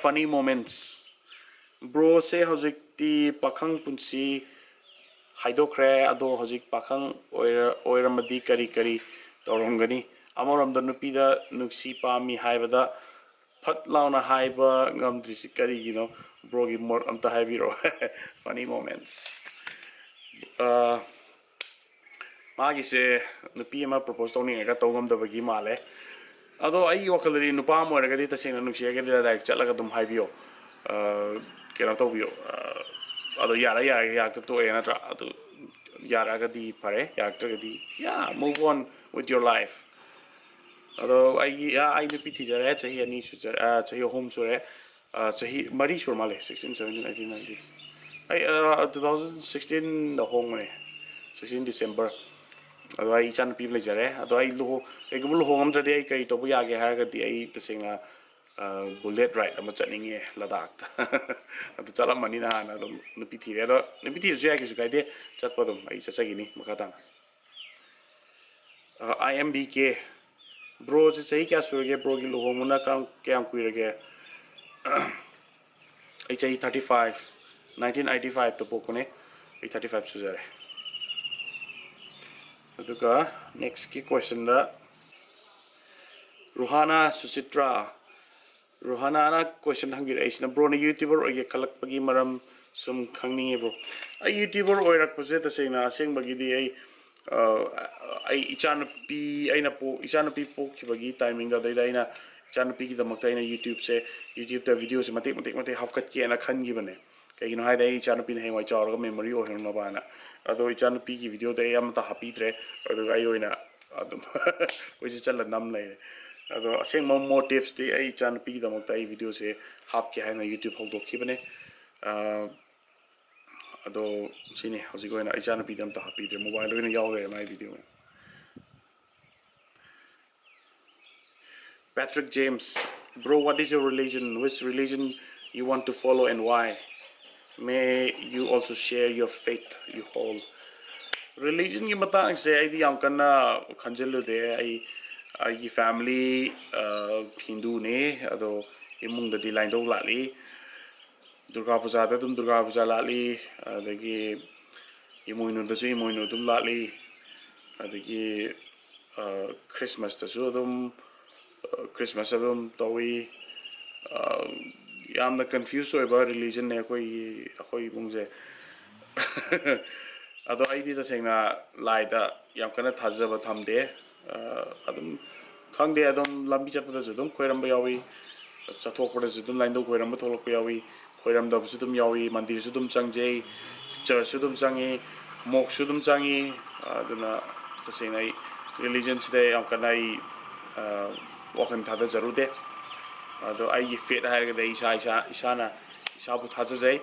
Funny moments, broꯁꯦ ꯍꯧꯖꯤꯛꯇꯤ ꯄꯥꯈꯪ ꯄꯨꯟꯁꯤ ꯍꯥꯏꯗꯣꯛꯈ꯭ꯔꯦ꯫ ꯑꯗꯣ ꯍꯧꯖꯤꯛ ꯄꯥꯈꯪ ꯑꯣꯏꯔ ꯑꯣꯏꯔꯝꯃꯗꯤ ꯀꯔꯤ ꯀꯔꯤ ꯇꯧꯔꯝꯒꯅꯤ? ꯑꯃꯔꯣꯝꯗ ꯅꯨꯄꯤꯗ ꯅꯨꯡꯁꯤ ꯄꯥꯝꯃꯤ ꯍꯥꯏꯕꯗ ꯐꯠ ꯂꯥꯎꯅ ꯍꯥꯏꯕ ꯉꯝꯗ꯭ꯔꯤꯁꯤ ꯀꯔꯤꯒꯤꯅꯣ? Broꯒꯤ ꯃꯣꯠ ꯑꯝꯇ ꯍꯥꯏꯕꯤꯔꯛꯑꯣ꯫ Funny moments. ꯃꯥꯒꯤꯁꯦ ꯅꯨꯄꯤ ꯑꯃ propose ꯇꯧꯅꯤꯡꯉꯒ ꯇꯧ ꯉꯝꯗꯕꯒꯤ ꯃꯥꯜꯂꯦ꯫ ꯑꯗꯣ ꯑꯩꯒꯤ ꯋꯥꯈꯜꯗꯗꯤ ꯅꯨꯄꯥ ꯑꯃ ꯑꯣꯏꯔꯒꯗꯤ ꯇꯁꯦꯡꯅ ꯅꯨꯡꯁꯤ ꯍꯥꯏꯔꯒꯗꯤ direct ꯆꯠꯂꯒ ꯑꯗꯨꯝ ꯍꯥꯏꯕꯤꯌꯣ꯫ ꯀꯩꯅꯣ ꯇꯧꯕꯤꯌꯣ꯫ ꯑꯗꯣ ꯌꯥꯔꯦ ꯌꯥꯔꯦ, ꯌꯥꯔꯛꯇ ꯇꯣꯛꯑꯦ ꯅꯠꯇ꯭ꯔꯥ? ꯑꯗꯨ ꯌꯥꯔꯛꯑꯒꯗꯤ ꯐꯔꯦ, ꯌꯥꯔꯛꯇ꯭ꯔꯒꯗꯤ, yeah, move on with your life. ꯑꯗꯣ ꯑꯩꯒꯤ ꯑꯩ ꯅꯨꯄꯤ ꯊꯤꯖꯔꯦ, ꯆꯍꯤ ꯑꯅꯤ ꯁꯨꯖꯔꯦ, ꯆꯍꯤ ꯑꯍꯨꯝ ꯁꯨꯔꯦ꯫ ꯆꯍꯤ ꯃꯔꯤ ꯁꯨꯔ ꯃꯥꯜꯂꯦ꯫ Sixteen, seventeen, eighteen, nineteen꯫ ꯑꯩ two thousand sixteenꯗ ꯍꯣꯡꯕꯅꯦ, sixteen December꯫ ꯑꯗꯣ ꯑꯩ ꯏꯆꯥꯅꯨꯄꯤ ꯑꯃ ꯂꯩꯖꯔꯦ꯫ ꯑꯗꯣ ꯑꯩ ꯂꯨꯍꯣꯡ ꯀꯩꯒꯨꯝꯕ ꯂꯨꯍꯣꯡꯉꯝꯗ꯭ꯔꯗꯤ ꯑꯩ ꯀꯔꯤ ꯇꯧꯕ ꯌꯥꯒꯦ ꯍꯥꯏꯔꯒꯗꯤ ꯑꯩ ꯇꯁꯦꯡꯅ bullet ride ꯑꯃ ꯆꯠꯅꯤꯡꯉꯦ ꯂꯗꯥꯛꯇ꯫ ꯑꯗꯨ ꯆꯠꯂꯝꯃꯅꯤ ꯅꯍꯥꯟꯅ꯫ ꯑꯗꯨꯝ ꯅꯨꯄꯤ ꯊꯤꯔꯦ꯫ ꯑꯗꯣ ꯅꯨꯄꯤ ꯊꯤꯔꯁꯨ ꯌꯥꯏ, ꯀꯩꯁꯨ ꯀꯥꯏꯗꯦ꯫ ꯆꯠꯄ ꯑꯗꯨꯝ ꯑꯩ ꯆꯠꯆꯈꯤꯅꯤ ꯃꯈꯥ ꯇꯥꯅ꯫ I M B K, broꯁꯦ ꯆꯍꯤ ꯀꯌꯥ ꯁꯨꯔꯒꯦ? Broꯒꯤ ꯂꯨꯍꯣꯡꯕꯅ ꯀꯌꯥꯝ ꯀꯨꯏꯔꯒꯦ? ꯑꯩ ꯆꯍꯤ thirty five, nineteen eighty fiveꯇ ꯄꯣꯛꯄꯅꯦ꯫ ꯑꯩ thirty five ꯁꯨꯖꯔꯦ꯫ ꯑꯗꯨꯒ nextꯀꯤ questionꯗ ꯔꯨꯍꯥꯅꯥ ꯁꯨꯆꯤꯇ꯭ꯔꯥ, ꯔꯨꯍꯥꯅꯥꯅ question ꯍꯪꯕꯤꯔꯛꯏꯁꯤꯅ, broꯅ YouTuber ꯑꯣꯏꯒꯦ ꯈꯜꯂꯛꯄꯒꯤ ꯃꯔꯝ ꯁꯨꯝ ꯈꯪꯅꯤꯡꯉꯦ bro꯫ ꯑꯩ YouTuber ꯑꯣꯏꯔꯛꯄꯁꯦ ꯇꯁꯦꯡꯅ ꯑꯁꯦꯡꯕꯒꯤꯗꯤ ꯑꯩ ꯑꯩ ꯏꯆꯥꯅꯨꯄꯤ ꯑꯩꯅ ꯄꯣꯛ ꯏꯆꯥꯅꯨꯄꯤ ꯄꯣꯛꯈꯤꯕꯒꯤ timingꯗ ꯑꯗꯩꯗ ꯑꯩꯅ ꯏꯆꯥꯅꯨꯄꯤꯒꯤꯗꯃꯛꯇ ꯑꯩꯅ YouTubeꯁꯦ YouTubeꯇ videoꯁꯦ ꯃꯇꯦꯛ ꯃꯇꯦꯛ ꯃꯇꯦꯛ ꯍꯥꯞꯀꯠꯀꯦꯅ ꯈꯟꯈꯤꯕꯅꯦ꯫ ꯀꯩꯒꯤꯅꯣ ꯍꯥꯏꯗꯤ ꯑꯩ ꯏꯆꯥꯅꯨꯄꯤꯅ ꯍꯌꯦꯡꯋꯥꯏ ꯆꯥꯎꯔꯒ memory ꯑꯣꯏꯍꯧꯅꯕꯅ꯫ ꯑꯗꯣ ꯏꯆꯥꯅꯨꯄꯤꯒꯤ videoꯗ ꯑꯩ ꯑꯃꯠꯇ ꯍꯥꯞꯄꯤꯗ꯭ꯔꯦ꯫ ꯑꯗꯨꯒ ꯑꯩ ꯑꯣꯏꯅ ꯑꯗꯨꯝ ꯀꯣꯏꯆꯠ ꯆꯠꯂ ꯅꯝ ꯂꯩꯔꯦ꯫ ꯑꯗꯣ ꯑꯁꯦꯡꯕ motiveꯁꯇꯤ ꯑꯩ ꯏꯆꯥꯅꯨꯄꯤꯒꯤꯗꯃꯛꯇ ꯑꯩ videoꯁꯦ ꯍꯥꯞꯀꯦ ꯍꯥꯏꯅ YouTube ꯍꯧꯗꯣꯛꯈꯤꯕꯅꯦ꯫ ꯑꯗꯣ ꯁꯤꯅꯤ ꯍꯧꯖꯤꯛ ꯑꯣꯏꯅ ꯏꯆꯥꯅꯨꯄꯤꯗ ꯑꯝꯇ ꯍꯥꯞꯄꯤꯗ꯭ꯔꯦ, mobileꯗ ꯑꯣꯏꯅ ꯌꯥꯎ ꯂꯩꯔꯦ ꯃꯥꯏ video꯫ Patrick James, bro, what is your religion? Which religion you want to follow and why? May you also share your faith you hold. ꯔꯤꯂꯤꯖꯟꯒꯤ ꯃꯇꯥꯡꯁꯦ ꯑꯩꯗꯤ ꯌꯥꯝ ꯀꯟꯅ ꯈꯟꯖꯤꯜꯂꯨꯗꯦ꯫ ꯑꯩ, ꯑꯩꯒꯤ ꯐꯦꯃꯤꯂꯤ, ꯑ, ꯍꯤꯟꯗꯨꯅꯤ, ꯑꯗꯣ ꯏꯃꯨꯡꯗꯗꯤ ꯂꯥꯏꯅꯤꯡꯊꯧ ꯂꯥꯠꯂꯤ꯫ ꯗꯨꯔꯒꯥ ꯄꯨꯖꯥꯗ ꯑꯗꯨꯝ ꯗꯨꯔꯒꯥ ꯄꯨꯖꯥ ꯂꯥꯠꯂꯤ, ꯑꯗꯒꯤ ꯏꯃꯣꯏꯅꯨꯗꯁꯨ ꯏꯃꯣꯏꯅꯨ ꯑꯗꯨꯝ ꯂꯥꯠꯂꯤ, ꯑꯗꯒꯤ, ꯑ, ꯈ꯭ꯔꯤꯁꯃꯥꯁꯇꯁꯨ ꯑꯗꯨꯝ, ꯑ, ꯈ꯭ꯔꯤꯁꯃꯥꯁ ꯑꯗꯨꯝ ꯇꯧꯏ꯫ ꯑ, ꯌꯥꯝꯅ ꯀꯟꯐ꯭ꯌꯨꯁ ꯑꯣꯏꯕ ꯔꯤꯂꯤꯖꯟꯅꯦ ꯑꯩꯈꯣꯏꯒꯤ, ꯑꯩꯈꯣꯏ ꯏꯃꯨꯡꯁꯦ꯫ ꯑꯗꯣ ꯑꯩꯗꯤ ꯇꯁꯦꯡꯅ ꯂꯥꯏꯗ ꯌꯥꯝ ꯀꯟꯅ ꯊꯥꯖꯕ ꯊꯝꯗꯦ꯫ ꯑ, ꯑꯗꯨꯝ ꯈꯪꯗꯦ, ꯑꯗꯨꯝ ꯂꯝꯕꯤ ꯆꯠꯄꯗꯁꯨ ꯑꯗꯨꯝ ꯈꯣꯏꯔꯝꯕ ꯌꯥꯎꯏ, ꯆꯠꯊꯣꯛꯄꯗꯁꯨ ꯑꯗꯨꯝ ꯂꯥꯏꯅꯤꯡꯊꯧ ꯈꯣꯏꯔꯝꯕ ꯊꯣꯛꯂꯛꯄ ꯌꯥꯎꯏ, ꯈꯣꯏꯔꯝꯗꯕꯁꯨ ꯑꯗꯨꯝ ꯌꯥꯎꯏ, ꯃꯟꯗꯤꯔꯁꯨ ꯑꯗꯨꯝ ꯆꯪꯖꯩ, ꯆꯔꯆꯁꯨ ꯑꯗꯨꯝ ꯆꯪꯉꯤ, ꯃꯣꯛꯁꯁꯨ ꯑꯗꯨꯝ ꯆꯪꯉꯤ꯫ ꯑꯗꯨꯅ ꯇꯁꯦꯡꯅ ꯑꯩ ꯔꯤꯂꯤꯖꯟꯁꯤꯗ ꯌꯥꯝ ꯀꯟꯅ ꯑꯩ, ꯑ, ꯋꯥꯈꯜ ꯊꯥꯗꯖꯔꯨꯗꯦ꯫ ꯑꯗꯣ ꯑꯩꯒꯤ ꯐꯦꯠ ꯍꯥꯏꯔꯒꯗꯤ ꯑꯩ ꯏꯁꯥ, ꯏꯁꯥ, ꯏꯁꯥꯅ ꯏꯁꯥꯕꯨ ꯊꯥꯖꯖꯩ꯫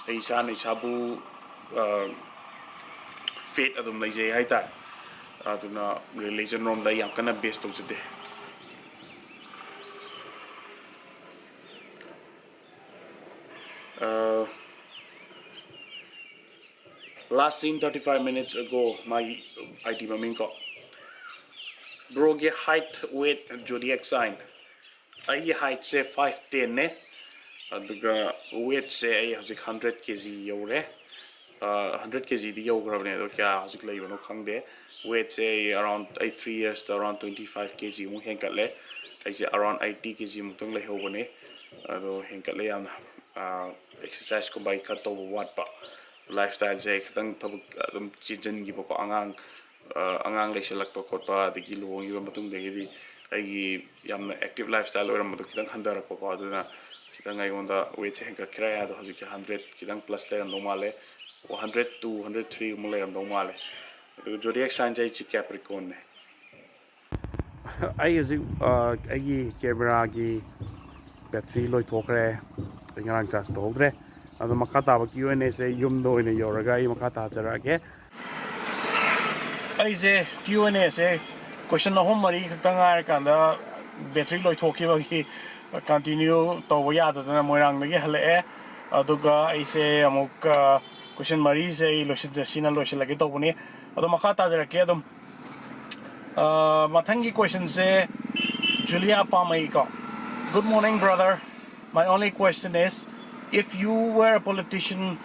ꯑꯩ ꯏꯁꯥꯅ ꯏꯁꯥꯕꯨ, ꯑ, ꯐꯦꯠ ꯑꯗꯨꯝ ꯂꯩꯖꯩ ꯍꯥꯏꯇꯥꯔꯦ꯫ ꯑꯗꯨꯅ ꯔꯤꯂꯤꯖꯟ ꯔꯣꯝꯗ ꯑꯩ ꯌꯥꯝ ꯀꯟꯅ ꯕꯦꯁ ꯇꯧꯖꯗꯦ꯫ ꯑ, last seen thirty five minutes ago, ꯃꯥꯒꯤ ꯑꯥꯏ ꯗꯤ ꯃꯃꯤꯡ ꯀꯣ꯫ ꯕ꯭ꯔꯣꯒꯤ height, weight, zodiac sign꯫ ꯑꯩꯒꯤ ꯍꯥꯏꯠꯁꯦ ꯐꯥꯏꯚ ꯇꯦꯟꯅꯦ, ꯑꯗꯨꯒ ꯋꯦꯠꯁꯦ ꯑꯩ ꯍꯧꯖꯤꯛ ꯍꯟꯗ꯭ꯔꯦꯠ ꯀꯦ ꯖꯤ ꯌꯧꯔꯦ꯫ ꯍꯟꯗ꯭ꯔꯦꯠ ꯀꯦ ꯖꯤꯗꯤ ꯌꯧꯈ꯭ꯔꯕꯅꯦ, ꯑꯗꯣ ꯀꯌꯥ ꯍꯧꯖꯤꯛ ꯂꯩꯕꯅꯣ ꯈꯪꯗꯦ꯫ ꯋꯦꯠꯁꯦ ꯑꯩ ꯑꯔꯥꯎꯟ, ꯑꯩ ꯊ꯭ꯔꯤ ꯌꯔꯁꯇ ꯑꯔꯥꯎꯟ ꯇ꯭ꯋꯦꯟꯇꯤ ꯐꯥꯏꯚ ꯀꯦ ꯖꯤꯃꯨꯛ ꯍꯦꯟꯒꯠꯂꯦ꯫ ꯑꯩꯁꯦ ꯑꯔꯥꯎꯟ ꯑꯩꯠꯇꯤ ꯀꯦ ꯖꯤꯃꯨꯛꯇꯪ ꯂꯩꯍꯧꯕꯅꯦ, ꯑꯗꯣ ꯍꯦꯟꯒꯠꯂꯦ ꯌꯥꯝꯅ꯫ ꯑꯦꯛꯁꯔꯁꯥꯏꯁꯀꯨꯝꯕ ꯑꯩ ꯈꯔ ꯇꯧꯕ ꯋꯥꯠꯄ, ꯂꯥꯏꯐ ꯁ꯭ꯇꯥꯏꯜꯁꯦ ꯑꯩ ꯈꯤꯇꯪ ꯊꯕꯛ ꯑꯗꯨꯝ ꯆꯤꯟꯁꯤꯟꯈꯤꯕꯀꯣ, ꯑꯉꯥꯡ, ꯑꯉꯥꯡ ꯂꯩꯁꯜꯂꯛꯄ ꯈꯣꯠꯄ, ꯑꯗꯒꯤ ꯂꯨꯍꯣꯡꯈꯤꯕ ꯃꯇꯨꯡꯗꯒꯤꯗꯤ ꯑꯩꯒꯤ ꯌꯥꯝꯅ ꯑꯦꯛꯇꯤꯚ ꯂꯥꯏꯐ ꯁ꯭ꯇꯥꯏꯜ ꯑꯣꯏꯔꯝꯕꯗꯣ ꯈꯤꯇꯪ ꯍꯟꯊꯔꯛꯄꯀꯣ, ꯑꯗꯨꯅ ꯈꯤꯇꯪ ꯑꯩꯉꯣꯟꯗ ꯋꯦꯠꯁꯦ ꯍꯦꯟꯒꯠꯈ꯭ꯔꯦ꯫ ꯑꯗꯣ ꯍꯧꯖꯤꯛꯁꯦ ꯍꯟꯗ꯭ꯔꯦꯠ ꯈꯤꯇꯪ ꯄ꯭ꯂꯁ ꯂꯩꯔꯝꯗꯧ ꯃꯥꯜꯂꯦ, ꯍꯟꯗ꯭ꯔꯦꯠ ꯇꯨ, ꯍꯟꯗ꯭ꯔꯦꯠ ꯊ꯭ꯔꯤꯒꯨꯝꯕ ꯂꯩꯔꯝꯗꯧ ꯃꯥꯜꯂꯦ꯫ ꯑꯗꯨꯒ ꯖꯣꯗꯤꯌꯥꯛ ꯁꯥꯏꯟꯁꯦ ꯑꯩꯁꯦ ꯀꯦꯄ꯭ꯔꯤꯀꯣꯟꯅꯦ꯫ ꯑꯩ ꯍꯧꯖꯤꯛ, ꯑ, ꯑꯩꯒꯤ ꯀꯦꯃꯦꯔꯥꯒꯤ ꯕꯦꯇ꯭ꯔꯤ ꯂꯣꯏꯊꯣꯛꯈ꯭ꯔꯦ꯫ ꯑꯩ ꯉꯔꯥꯡ ꯆꯥꯔꯖ ꯇꯧꯍꯧꯗ꯭ꯔꯦ꯫ ꯑꯗꯣ ꯃꯈꯥ ꯇꯥꯕ ꯀ꯭ꯌꯨ ꯑꯦꯟ ꯑꯦꯁꯦ ꯌꯨꯝꯗ ꯑꯣꯏꯅ ꯌꯧꯔꯒ ꯑꯩ ꯃꯈꯥ ꯇꯥꯖꯔꯛꯑꯒꯦ꯫ ꯑꯩꯁꯦ ꯀ꯭ꯌꯨ ꯑꯦꯟ ꯑꯦꯁꯦ ꯀꯣꯏꯁꯟ ꯑꯍꯨꯝ ꯃꯔꯤ ꯈꯛꯇ ꯉꯥꯏꯔꯀꯥꯟꯗ ꯕꯦꯇ꯭ꯔꯤ ꯂꯣꯏꯊꯣꯛꯈꯤꯕꯒꯤ ꯀꯟꯇꯤꯅ꯭ꯌꯨ ꯇꯧꯕ ꯌꯥꯗꯗꯅ ꯃꯣꯏꯔꯥꯡꯗꯒꯤ ꯍꯜꯂꯛꯑꯦ꯫ ꯑꯗꯨꯒ ꯑꯩꯁꯦ ꯑꯃꯨꯛ, ꯑ, Question ꯃꯔꯤꯁꯦ ꯑꯩ ꯂꯣꯏꯁꯤꯟꯖ ꯁꯤꯅ ꯂꯣꯏꯁꯤꯜꯂꯒꯦ ꯇꯧꯕꯅꯤ꯫ ꯑꯗꯣ ꯃꯈꯥ ꯇꯥꯖꯔꯛꯀꯦ ꯑꯗꯨꯝ꯫ ꯑ, ꯃꯊꯪꯒꯤ questionꯁꯦ ꯖꯨꯂꯤꯌꯥ ꯄꯥꯃꯩ ꯀꯣ꯫ Good morning, brother. My only question is, if you were a politician,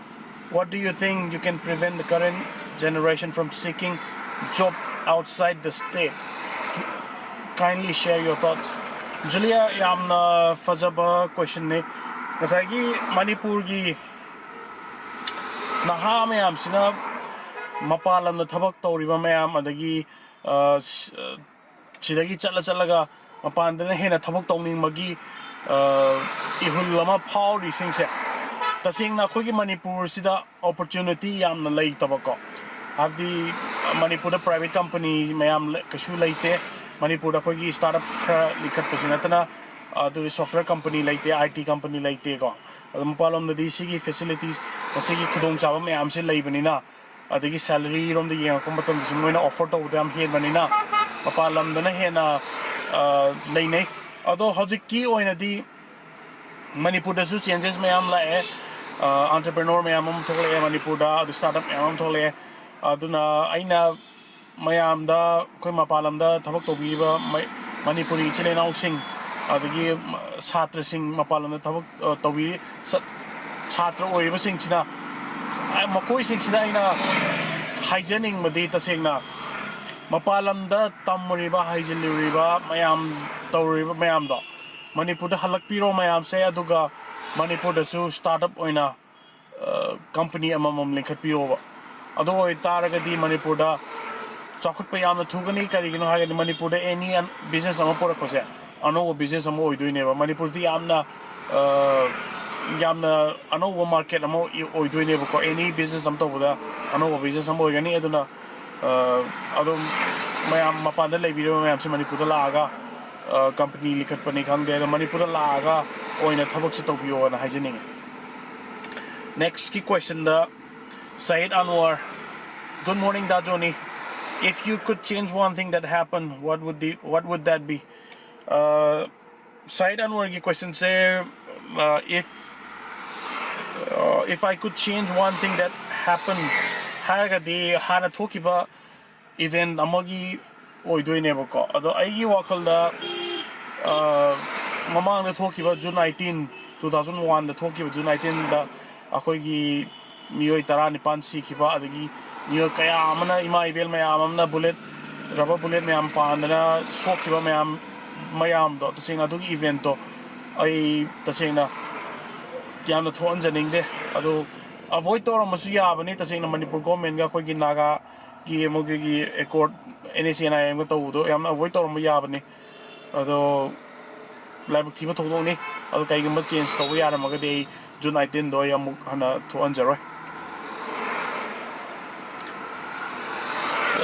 what do you think you can prevent the current generation from seeking job outside the state? Kindly share your thoughts. ꯖꯨꯂꯤꯌꯥ, ꯌꯥꯝꯅ ꯐꯖꯕ questionꯅꯤ꯫ ꯉꯁꯥꯏꯒꯤ ꯃꯅꯤꯄꯨꯔꯒꯤ ꯅꯍꯥ ꯃꯌꯥꯝꯁꯤꯅ ꯃꯄꯥꯟ ꯂꯝꯗ ꯊꯕꯛ ꯇꯧꯔꯤꯕ ꯃꯌꯥꯝ, ꯑꯗꯒꯤ, ꯑ, ꯁ-, ꯑ, ꯁꯤꯗꯒꯤ ꯆꯠꯂ ꯆꯠꯂꯒ ꯃꯄꯥꯟꯗꯅ ꯍꯦꯟꯅ ꯊꯕꯛ ꯇꯧꯅꯤꯡꯕꯒꯤ, ꯑ, ꯏꯍꯨꯜ ꯑꯃ ꯐꯥꯎꯔꯤꯁꯤꯡꯁꯦ, ꯇꯁꯦꯡꯅ ꯑꯩꯈꯣꯏꯒꯤ ꯃꯅꯤꯄꯨꯔꯁꯤꯗ opportunity ꯌꯥꯝꯅ ꯂꯩꯇꯕꯀꯣ꯫ ꯍꯥꯏꯕꯗꯤ ꯃꯅꯤꯄꯨꯔꯗ private company ꯃꯌꯥꯝ ꯂꯩ-, ꯀꯩꯁꯨ ꯂꯩꯇꯦ꯫ ꯃꯅꯤꯄꯨꯔꯗ ꯑꯩꯈꯣꯏꯒꯤ startup ꯈꯔ ꯂꯤꯡꯈꯠꯄꯁꯤ ꯅꯠꯇꯅ, ꯑꯗꯨꯗꯤ software company ꯂꯩꯇꯦ, I T company ꯂꯩꯇꯦꯀꯣ꯫ ꯑꯗꯣ ꯃꯄꯥꯟꯂꯣꯝꯗꯗꯤ ꯁꯤꯒꯤ facilities, ꯃꯁꯤꯒꯤ ꯈꯨꯗꯣꯡꯆꯥꯕ ꯃꯌꯥꯝꯁꯦ ꯂꯩꯕꯅꯤꯅ, ꯑꯗꯒꯤ salary ꯔꯣꯝꯗ ꯌꯦꯡꯉꯛꯄ ꯃꯇꯝꯗꯁꯨ ꯃꯣꯏꯅ offer ꯇꯧꯕꯗ ꯌꯥꯝ ꯍꯦꯟꯕꯅꯤꯅ, ꯃꯄꯥꯟ ꯂꯝꯗꯅ ꯍꯦꯟꯅ, ꯑ, ꯂꯩꯅꯩ꯫ ꯑꯗꯣ ꯍꯧꯖꯤꯛꯀꯤ ꯑꯣꯏꯅꯗꯤ ꯃꯅꯤꯄꯨꯔꯗꯁꯨ changes ꯃꯌꯥꯝ ꯂꯥꯛꯑꯦ꯫ ꯑ, entrepreneur ꯃꯌꯥꯝ ꯑꯃ ꯊꯣꯛꯂꯛꯑꯦ ꯃꯅꯤꯄꯨꯔꯗ, ꯑꯗꯨ startup ꯃꯌꯥꯝ ꯑꯃ ꯊꯣꯛꯂꯛꯑꯦ꯫ ꯑꯗꯨꯅ ꯑꯩꯅ ꯃꯌꯥꯝꯗ, ꯑꯩꯈꯣꯏ ꯃꯄꯥꯟ ꯂꯝꯗ ꯊꯕꯛ ꯇꯧꯕꯤꯔꯤꯕ ꯃꯩ-, ꯃꯅꯤꯄꯨꯔꯤ ꯏꯆꯤꯜ ꯏꯅꯥꯎꯁꯤꯡ, ꯑꯗꯒꯤ ꯁꯥꯇ꯭ꯔꯁꯤꯡ, ꯃꯄꯥꯟ ꯂꯝꯗ ꯊꯕꯛ, ꯑ, ꯇꯧꯕꯤꯔꯤ, ꯁ-, ꯁꯥꯇ꯭ꯔ ꯑꯣꯏꯔꯤꯕꯁꯤꯡꯁꯤꯅ, ꯑ, ꯃꯈꯣꯏꯁꯤꯡꯁꯤꯗ ꯑꯩꯅ ꯍꯥꯏꯖꯅꯤꯡꯕꯗꯤ, ꯇꯁꯦꯡꯅ ꯃꯄꯥꯟ ꯂꯝꯗ ꯇꯝꯃꯨꯔꯤꯕ, ꯍꯩꯖꯤꯜꯂꯨꯔꯤꯕ ꯃꯌꯥꯝ, ꯇꯧꯔꯨꯔꯤꯕ ꯃꯌꯥꯝꯗꯣ ꯃꯅꯤꯄꯨꯔꯗ ꯍꯜꯂꯛꯄꯤꯔꯣ ꯃꯌꯥꯝꯁꯦ, ꯑꯗꯨꯒ ꯃꯅꯤꯄꯨꯔꯗꯁꯨ startup ꯑꯣꯏꯅ, ꯑ, company ꯑꯃꯃꯝ ꯂꯤꯡꯈꯠꯄꯤꯌꯣꯕ꯫ ꯑꯗꯨ ꯑꯣꯏꯇꯥꯔꯒꯗꯤ ꯃꯅꯤꯄꯨꯔꯗ ꯆꯥꯎꯈꯠꯄ ꯌꯥꯝꯅ ꯊꯨꯒꯅꯤ꯫ ꯀꯔꯤꯒꯤꯅꯣ ꯍꯥꯏꯔꯒꯗꯤ ꯃꯅꯤꯄꯨꯔꯗ any ꯑꯟ-, business ꯑꯃ ꯄꯨꯔꯛꯄꯁꯦ ꯑꯅꯧꯕ business ꯑꯃ ꯑꯣꯏꯗꯣꯏꯅꯦꯕ꯫ ꯃꯅꯤꯄꯨꯔꯗꯤ ꯌꯥꯝꯅ, ꯑ, ꯌꯥꯝꯅ ꯑꯅꯧꯕ market ꯑꯃ ꯑꯣꯏ-, ꯑꯣꯏꯗꯣꯏꯅꯦꯕꯀꯣ꯫ Any business ꯑꯃ ꯇꯧꯕꯗ ꯑꯅꯧꯕ business ꯑꯃ ꯑꯣꯏꯒꯅꯤ꯫ ꯑꯗꯨꯅ, ꯑ, ꯑꯗꯨꯝ ꯃꯌꯥꯝ ꯃꯄꯥꯟꯗ ꯂꯩꯕꯤꯔꯤꯕ ꯃꯌꯥꯝꯁꯦ ꯃꯅꯤꯄꯨꯔꯗ ꯂꯥꯛꯑꯒ, ꯑ, company ꯂꯤꯡꯈꯠꯄꯅꯤ ꯈꯪꯗꯦ, ꯑꯗꯣ ꯃꯅꯤꯄꯨꯔꯗ ꯂꯥꯛꯑꯒ ꯑꯣꯏꯅ ꯊꯕꯛꯁꯦ ꯇꯧꯕꯤꯌꯣꯅ ꯍꯥꯏꯖꯅꯤꯡꯉꯤ꯫ Next ꯀꯤ questionꯗ Sayed ꯑꯟꯋꯔ, "Good morning, Da Johnny. If you could change one thing that happened, what would the, what would that be?" ꯑ, ꯁꯌꯤꯗ ꯑꯟꯋꯔꯒꯤ questionꯁꯦ, ꯑ, if If I could change one thing that happened ꯍꯥꯏꯔꯒꯗꯤ, ꯍꯥꯟꯅ ꯊꯣꯛꯈꯤꯕ event ꯑꯃꯒꯤ ꯑꯣꯏꯗꯣꯏꯅꯦꯕꯀꯣ꯫ ꯑꯗꯣ ꯑꯩꯒꯤ ꯋꯥꯈꯜꯗ, ꯑ, ꯃꯃꯥꯡꯗ ꯊꯣꯛꯈꯤꯕ June nineteen, two thousand one ꯗ ꯊꯣꯛꯈꯤꯕ June nineteen ꯗ ꯑꯩꯈꯣꯏꯒꯤ ꯃꯤꯑꯣꯏ ꯇꯔꯥꯅꯤꯄꯥꯟ ꯁꯤꯈꯤꯕ, ꯑꯗꯒꯤ ꯃꯤꯑꯣꯏ ꯀꯌꯥ ꯑꯃꯅ, ꯏꯃꯥ ꯏꯕꯦꯜ ꯃꯌꯥꯝ ꯑꯃꯅ bullet, rubber bullet ꯃꯌꯥꯝ ꯄꯥꯟꯗꯅ ꯁꯣꯛꯈꯤꯕ ꯃꯌꯥꯝ, ꯃꯌꯥꯝꯗꯣ, ꯇꯁꯦꯡꯅ ꯑꯗꯨꯒꯤ event ꯇꯣ ꯑꯩ ꯇꯁꯦꯡꯅ ꯌꯥꯝꯅ ꯊꯣꯛꯍꯟꯖꯅꯤꯡꯗꯦ꯫ ꯑꯗꯨ avoid ꯇꯧꯔꯝꯕꯁꯨ ꯌꯥꯕꯅꯤ꯫ ꯇꯁꯦꯡꯅ ꯃꯅꯤꯄꯨꯔ government ꯒ ꯑꯩꯈꯣꯏꯒꯤ ꯅꯥꯒꯥꯒꯤ ꯃꯣꯏꯒꯤ accord, NSCN-IM ꯒ ꯇꯧꯕꯗꯣ ꯌꯥꯝꯅ avoid ꯇꯧꯔꯝꯕ ꯌꯥꯕꯅꯤ꯫ ꯑꯗꯣ ꯂꯥꯏꯕꯛ ꯊꯤꯕ ꯊꯧꯗꯣꯛꯅꯤ꯫ ꯑꯗꯣ ꯀꯩꯒꯨꯝꯕ change ꯇꯧꯕ ꯌꯥꯔꯝꯃꯒꯗꯤ ꯑꯩ June nineteen ꯗꯣ ꯑꯩ ꯑꯃꯨꯛ ꯍꯟꯅ ꯊꯣꯛꯍꯟꯖꯔꯣꯏ꯫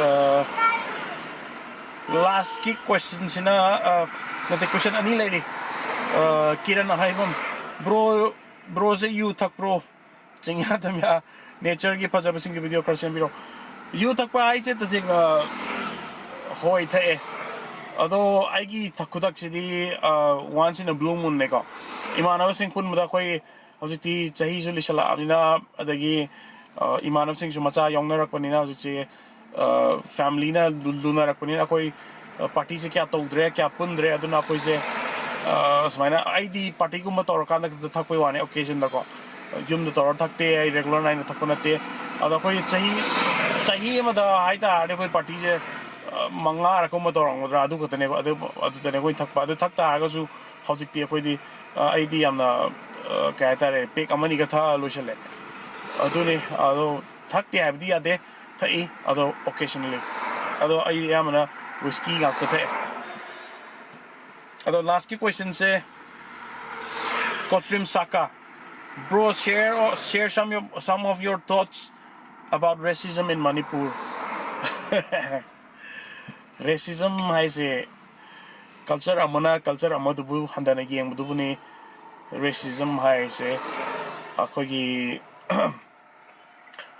ꯑ, last ꯀꯤ question ꯁꯤꯅ, ꯑ, ꯅꯠꯇꯦ, question ꯑꯅꯤ ꯂꯩꯔꯤ꯫ ꯑ, ꯀꯤꯔꯟ ꯑꯍꯩꯕꯝ, "Bro, bro ꯁꯦ ꯌꯨ ꯊꯛꯄ꯭ꯔꯣ? ꯆꯤꯡꯌꯥ ꯇꯝꯌꯥ nature ꯒꯤ ꯐꯖꯕꯁꯤꯡꯒꯤ video ꯈꯔ ꯁꯦꯝꯕꯤꯔꯣ꯫" ꯌꯨ ꯊꯛꯄ ꯍꯥꯏꯁꯦ ꯇꯁꯦꯡꯅ ꯍꯣꯏ ꯊꯛꯑꯦ꯫ ꯑꯗꯣ ꯑꯩꯒꯤ ꯊꯛ-, ꯈꯨꯊꯛꯁꯤꯗꯤ, ꯑ, once in a blue moon ꯅꯦꯀꯣ꯫ ꯏꯃꯥꯟꯅꯕꯁꯤꯡ ꯄꯨꯟꯕꯗ ꯑꯩꯈꯣꯏ ꯍꯧꯖꯤꯛꯇꯤ ꯆꯍꯤꯁꯨ ꯂꯤꯁꯜꯂꯛꯑꯕꯅꯤꯅ, ꯑꯗꯒꯤ, ꯑ, ꯏꯃꯥꯟꯅꯕꯁꯤꯡꯁꯨ ꯃꯆꯥ ꯌꯥꯎꯅꯔꯛꯄꯅꯤꯅ ꯍꯧꯖꯤꯛꯁꯦ, ꯑ, family ꯅ ꯂꯨ-, ꯂꯨꯅꯔꯛꯄꯅꯤꯅ ꯑꯩꯈꯣꯏ, ꯑ, party ꯁꯦ ꯀꯌꯥ ꯇꯧꯗ꯭ꯔꯦ, ꯀꯌꯥ ꯄꯨꯟꯗ꯭ꯔꯦ꯫ ꯑꯗꯨꯅ ꯑꯩꯈꯣꯏꯁꯦ, ꯑ, ꯁꯨꯃꯥꯏꯅ ꯑꯩꯗꯤ party ꯒꯨꯝꯕ ꯇꯧꯔꯀꯥꯟꯗ ꯈꯛꯇ ꯊꯛꯄꯩ ꯋꯥꯅꯤ, occasion ꯗꯀꯣ꯫ ꯌꯨꯝꯗ ꯇꯧꯔ ꯊꯛꯇꯦ, ꯑꯩ regular ꯅꯥꯏꯅ ꯊꯛꯄ ꯅꯠꯇꯦ꯫ ꯑꯗꯣ ꯑꯩꯈꯣꯏ ꯆꯍꯤ, ꯆꯍꯤ ꯑꯃꯗ ꯍꯥꯏꯇꯥꯔꯗꯤ ꯑꯩꯈꯣꯏ party ꯁꯦ, ꯑ, ꯃꯉꯥꯔꯛ ꯀꯨꯝꯕ ꯇꯧꯔꯝꯒꯗ꯭ꯔꯥ, ꯑꯗꯨ ꯈꯛꯇꯅꯦꯕ, ꯑꯗꯨ, ꯑꯗꯨꯗꯅꯦ ꯑꯩꯈꯣꯏ ꯊꯛꯄ꯫ ꯑꯗꯨ ꯊꯛ ꯇꯥꯔꯒꯁꯨ ꯍꯧꯖꯤꯛꯇꯤ ꯑꯩꯈꯣꯏꯗꯤ, ꯑ, ꯑꯩꯗꯤ ꯌꯥꯝꯅ, ꯑ, ꯀꯩ ꯍꯥꯏꯇꯥꯔꯦ, peg ꯑꯃꯅꯤꯒ ꯊꯛꯑ ꯂꯣꯏꯁꯜꯂꯦ꯫ ꯑꯗꯨꯅꯤ, ꯑꯗꯣ ꯊꯛꯇꯦ ꯍꯥꯏꯕꯗꯤ ꯌꯥꯗꯦ, ꯊꯛꯏ, ꯑꯗꯣ occasionally꯫ ꯑꯗꯣ ꯑꯩ ꯑꯌꯥꯝꯕꯅ whisky ꯉꯥꯛꯇ ꯊꯛꯑꯦ꯫ ꯑꯗꯣ last ꯀꯤ question say, ꯀꯣꯆ꯭ꯔꯤꯝ ꯁꯥꯀꯥ, "Bro, share, share some, some of your thoughts about racism in Manipur." Racism ꯍꯥꯏꯁꯦ, culture ꯑꯃꯅ culture ꯑꯃꯗꯨꯕꯨ ꯍꯟꯊꯅ ꯌꯦꯡꯕꯗꯨꯕꯨꯅꯤ racism ꯍꯥꯏꯔꯤꯁꯦ꯫ ꯑꯩꯈꯣꯏꯒꯤ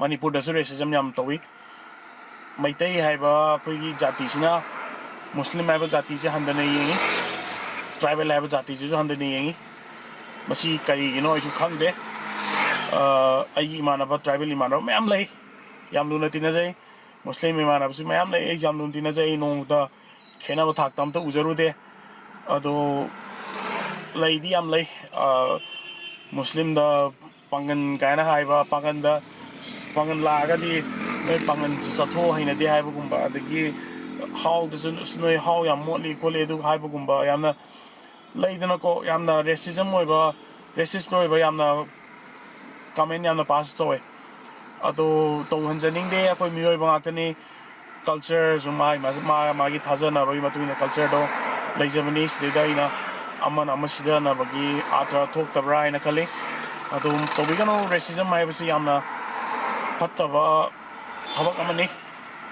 ꯃꯅꯤꯄꯨꯔꯗꯁꯨ racism ꯌꯥꯝ ꯇꯧꯏ꯫ ꯃꯩꯇꯩ ꯍꯥꯏꯕ ꯑꯩꯈꯣꯏꯒꯤ ꯖꯥꯇꯤꯁꯤꯅ ꯃꯨꯁꯂꯤꯝ ꯍꯥꯏꯕ ꯖꯥꯇꯤꯁꯦ ꯍꯟꯊꯅ ꯌꯦꯡꯉꯤ, tribal ꯍꯥꯏꯕ ꯖꯥꯇꯤꯁꯤꯁꯨ ꯍꯟꯊꯅ ꯌꯦꯡꯉꯤ꯫ ꯃꯁꯤ ꯀꯔꯤꯒꯤꯅꯣ ꯑꯩꯁꯨ ꯈꯪꯗꯦ꯫ ꯑꯩꯒꯤ ꯏꯃꯥꯟꯅꯕ, ꯇ꯭ꯔꯥꯏꯕꯦꯜ ꯏꯃꯥꯟꯅꯕ ꯃꯌꯥꯝ ꯂꯩ, ꯌꯥꯝ ꯂꯨꯅ ꯇꯤꯟꯅꯖꯩ꯫ ꯃꯨꯁꯂꯤꯝ ꯏꯃꯥꯟꯅꯕꯁꯨ ꯃꯌꯥꯝ ꯂꯩ, ꯑꯩ ꯌꯥꯝ ꯂꯨꯅ ꯇꯤꯟꯅꯖꯩ, ꯑꯩ ꯅꯣꯡꯃꯇ ꯈꯦꯠꯅꯕ ꯊꯥꯛꯇ ꯑꯝꯇ ꯎꯖꯔꯨꯗꯦ꯫ ꯑꯗꯣ ꯂꯩꯗꯤ ꯌꯥꯝ ꯂꯩ꯫ ꯃꯨꯁꯂꯤꯝꯗ ꯄꯥꯡꯒꯟ ꯀꯥꯏꯅ ꯍꯥꯏꯕ, ꯄꯥꯡꯒꯟꯗ, ꯄꯥꯡꯒꯟ ꯂꯥꯛꯑꯒꯗꯤ ꯅꯣꯏ ꯄꯥꯡꯒꯟ ꯆꯠꯊꯣꯛ ꯍꯩꯅꯗꯦ ꯍꯥꯏꯕꯒꯨꯝꯕ, ꯑꯗꯒꯤ ꯍꯥꯎꯗꯁꯨ ꯅꯣꯏ ꯍꯥꯎ ꯌꯥꯝ ꯃꯣꯠꯂꯤ ꯈꯣꯠꯂꯤ ꯑꯗꯨ ꯍꯥꯏꯕꯒꯨꯝꯕ, ꯌꯥꯝꯅ ꯂꯩꯗꯅꯀꯣ, ꯌꯥꯝꯅ ꯔꯦꯁꯤꯖꯝ ꯑꯣꯏꯕ, ꯔꯦꯁꯤꯁ ꯑꯣꯏꯕ ꯌꯥꯝꯅ ꯀꯃꯦꯟ ꯌꯥꯝꯅ ꯄꯥꯁ ꯇꯧꯋꯦ꯫ ꯑꯗꯣ ꯇꯧꯍꯟꯖꯅꯤꯡꯗꯦ, ꯑꯩꯈꯣꯏ ꯃꯤꯑꯣꯏꯕ ꯉꯥꯛꯇꯅꯤ꯫ ꯀꯜꯆꯔꯁꯨ ꯃꯥꯒꯤ ꯃꯥ ꯃꯥꯒꯤ ꯊꯥꯖꯅꯕꯒꯤ ꯃꯇꯨꯡ ꯏꯟꯅ ꯀꯜꯆꯔꯗꯣ ꯂꯩꯖꯕꯅꯤ꯫ ꯁꯤꯗꯩꯗ ꯑꯩꯅ ꯑꯃꯅ ꯑꯃ ꯁꯤꯗꯅꯕꯒꯤ ꯑꯥꯔꯊ ꯊꯣꯛꯇꯕ꯭ꯔꯥ ꯍꯥꯏꯅ ꯈꯜꯂꯤ꯫ ꯑꯗꯨꯝ ꯇꯧꯕꯤꯒꯅꯨ꯫ ꯔꯦꯁꯤꯖꯝ ꯍꯥꯏꯕꯁꯤ ꯌꯥꯝꯅ ꯐꯠꯇꯕ ꯊꯕꯛ ꯑꯃꯅꯤ꯫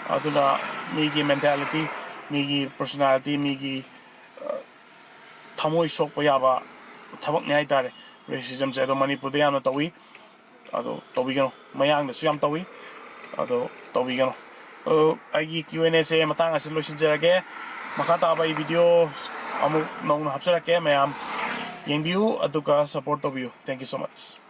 ꯑꯗꯨꯅ ꯃꯤꯒꯤ ꯃꯦꯟꯇꯦꯂꯤꯇꯤ, ꯃꯤꯒꯤ ꯄꯔꯁꯣꯅꯦꯂꯤꯇꯤ, ꯃꯤꯒꯤ ꯊꯃꯣꯏ ꯁꯣꯛꯄ ꯌꯥꯕ ꯊꯕꯛꯅꯤ ꯍꯥꯏꯇꯥꯔꯦ ꯔꯦꯁꯤꯖꯝꯁꯦ꯫ ꯑꯗꯣ ꯃꯅꯤꯄꯨꯔꯗ ꯌꯥꯝꯅ ꯇꯧꯏ꯫ ꯑꯗꯣ ꯇꯧꯕꯤꯒꯅꯨ꯫ ꯃꯌꯥꯡꯗꯁꯨ ꯌꯥꯝ ꯇꯧꯏ꯫ ꯑꯗꯣ ꯇꯧꯕꯤꯒꯅꯨ꯫ ꯑꯗꯣ ꯑꯩꯒꯤ Q and A ꯁꯦ ꯃꯇꯥꯡ ꯑꯁꯤꯗ ꯂꯣꯏꯁꯤꯟꯖꯔꯒꯦ꯫ ꯃꯈꯥ ꯇꯥꯕ ꯑꯩ ꯚꯤꯗꯤꯑꯣ ꯑꯃꯨꯛ ꯅꯧꯅ ꯍꯥꯞꯆꯔꯛꯀꯦ꯫ ꯃꯌꯥꯝ ꯌꯦꯡꯕꯤꯌꯨ ꯑꯗꯨꯒ ꯁꯞꯄꯣꯔꯠ ꯇꯧꯕꯤꯌꯨ꯫ Thank you so much꯫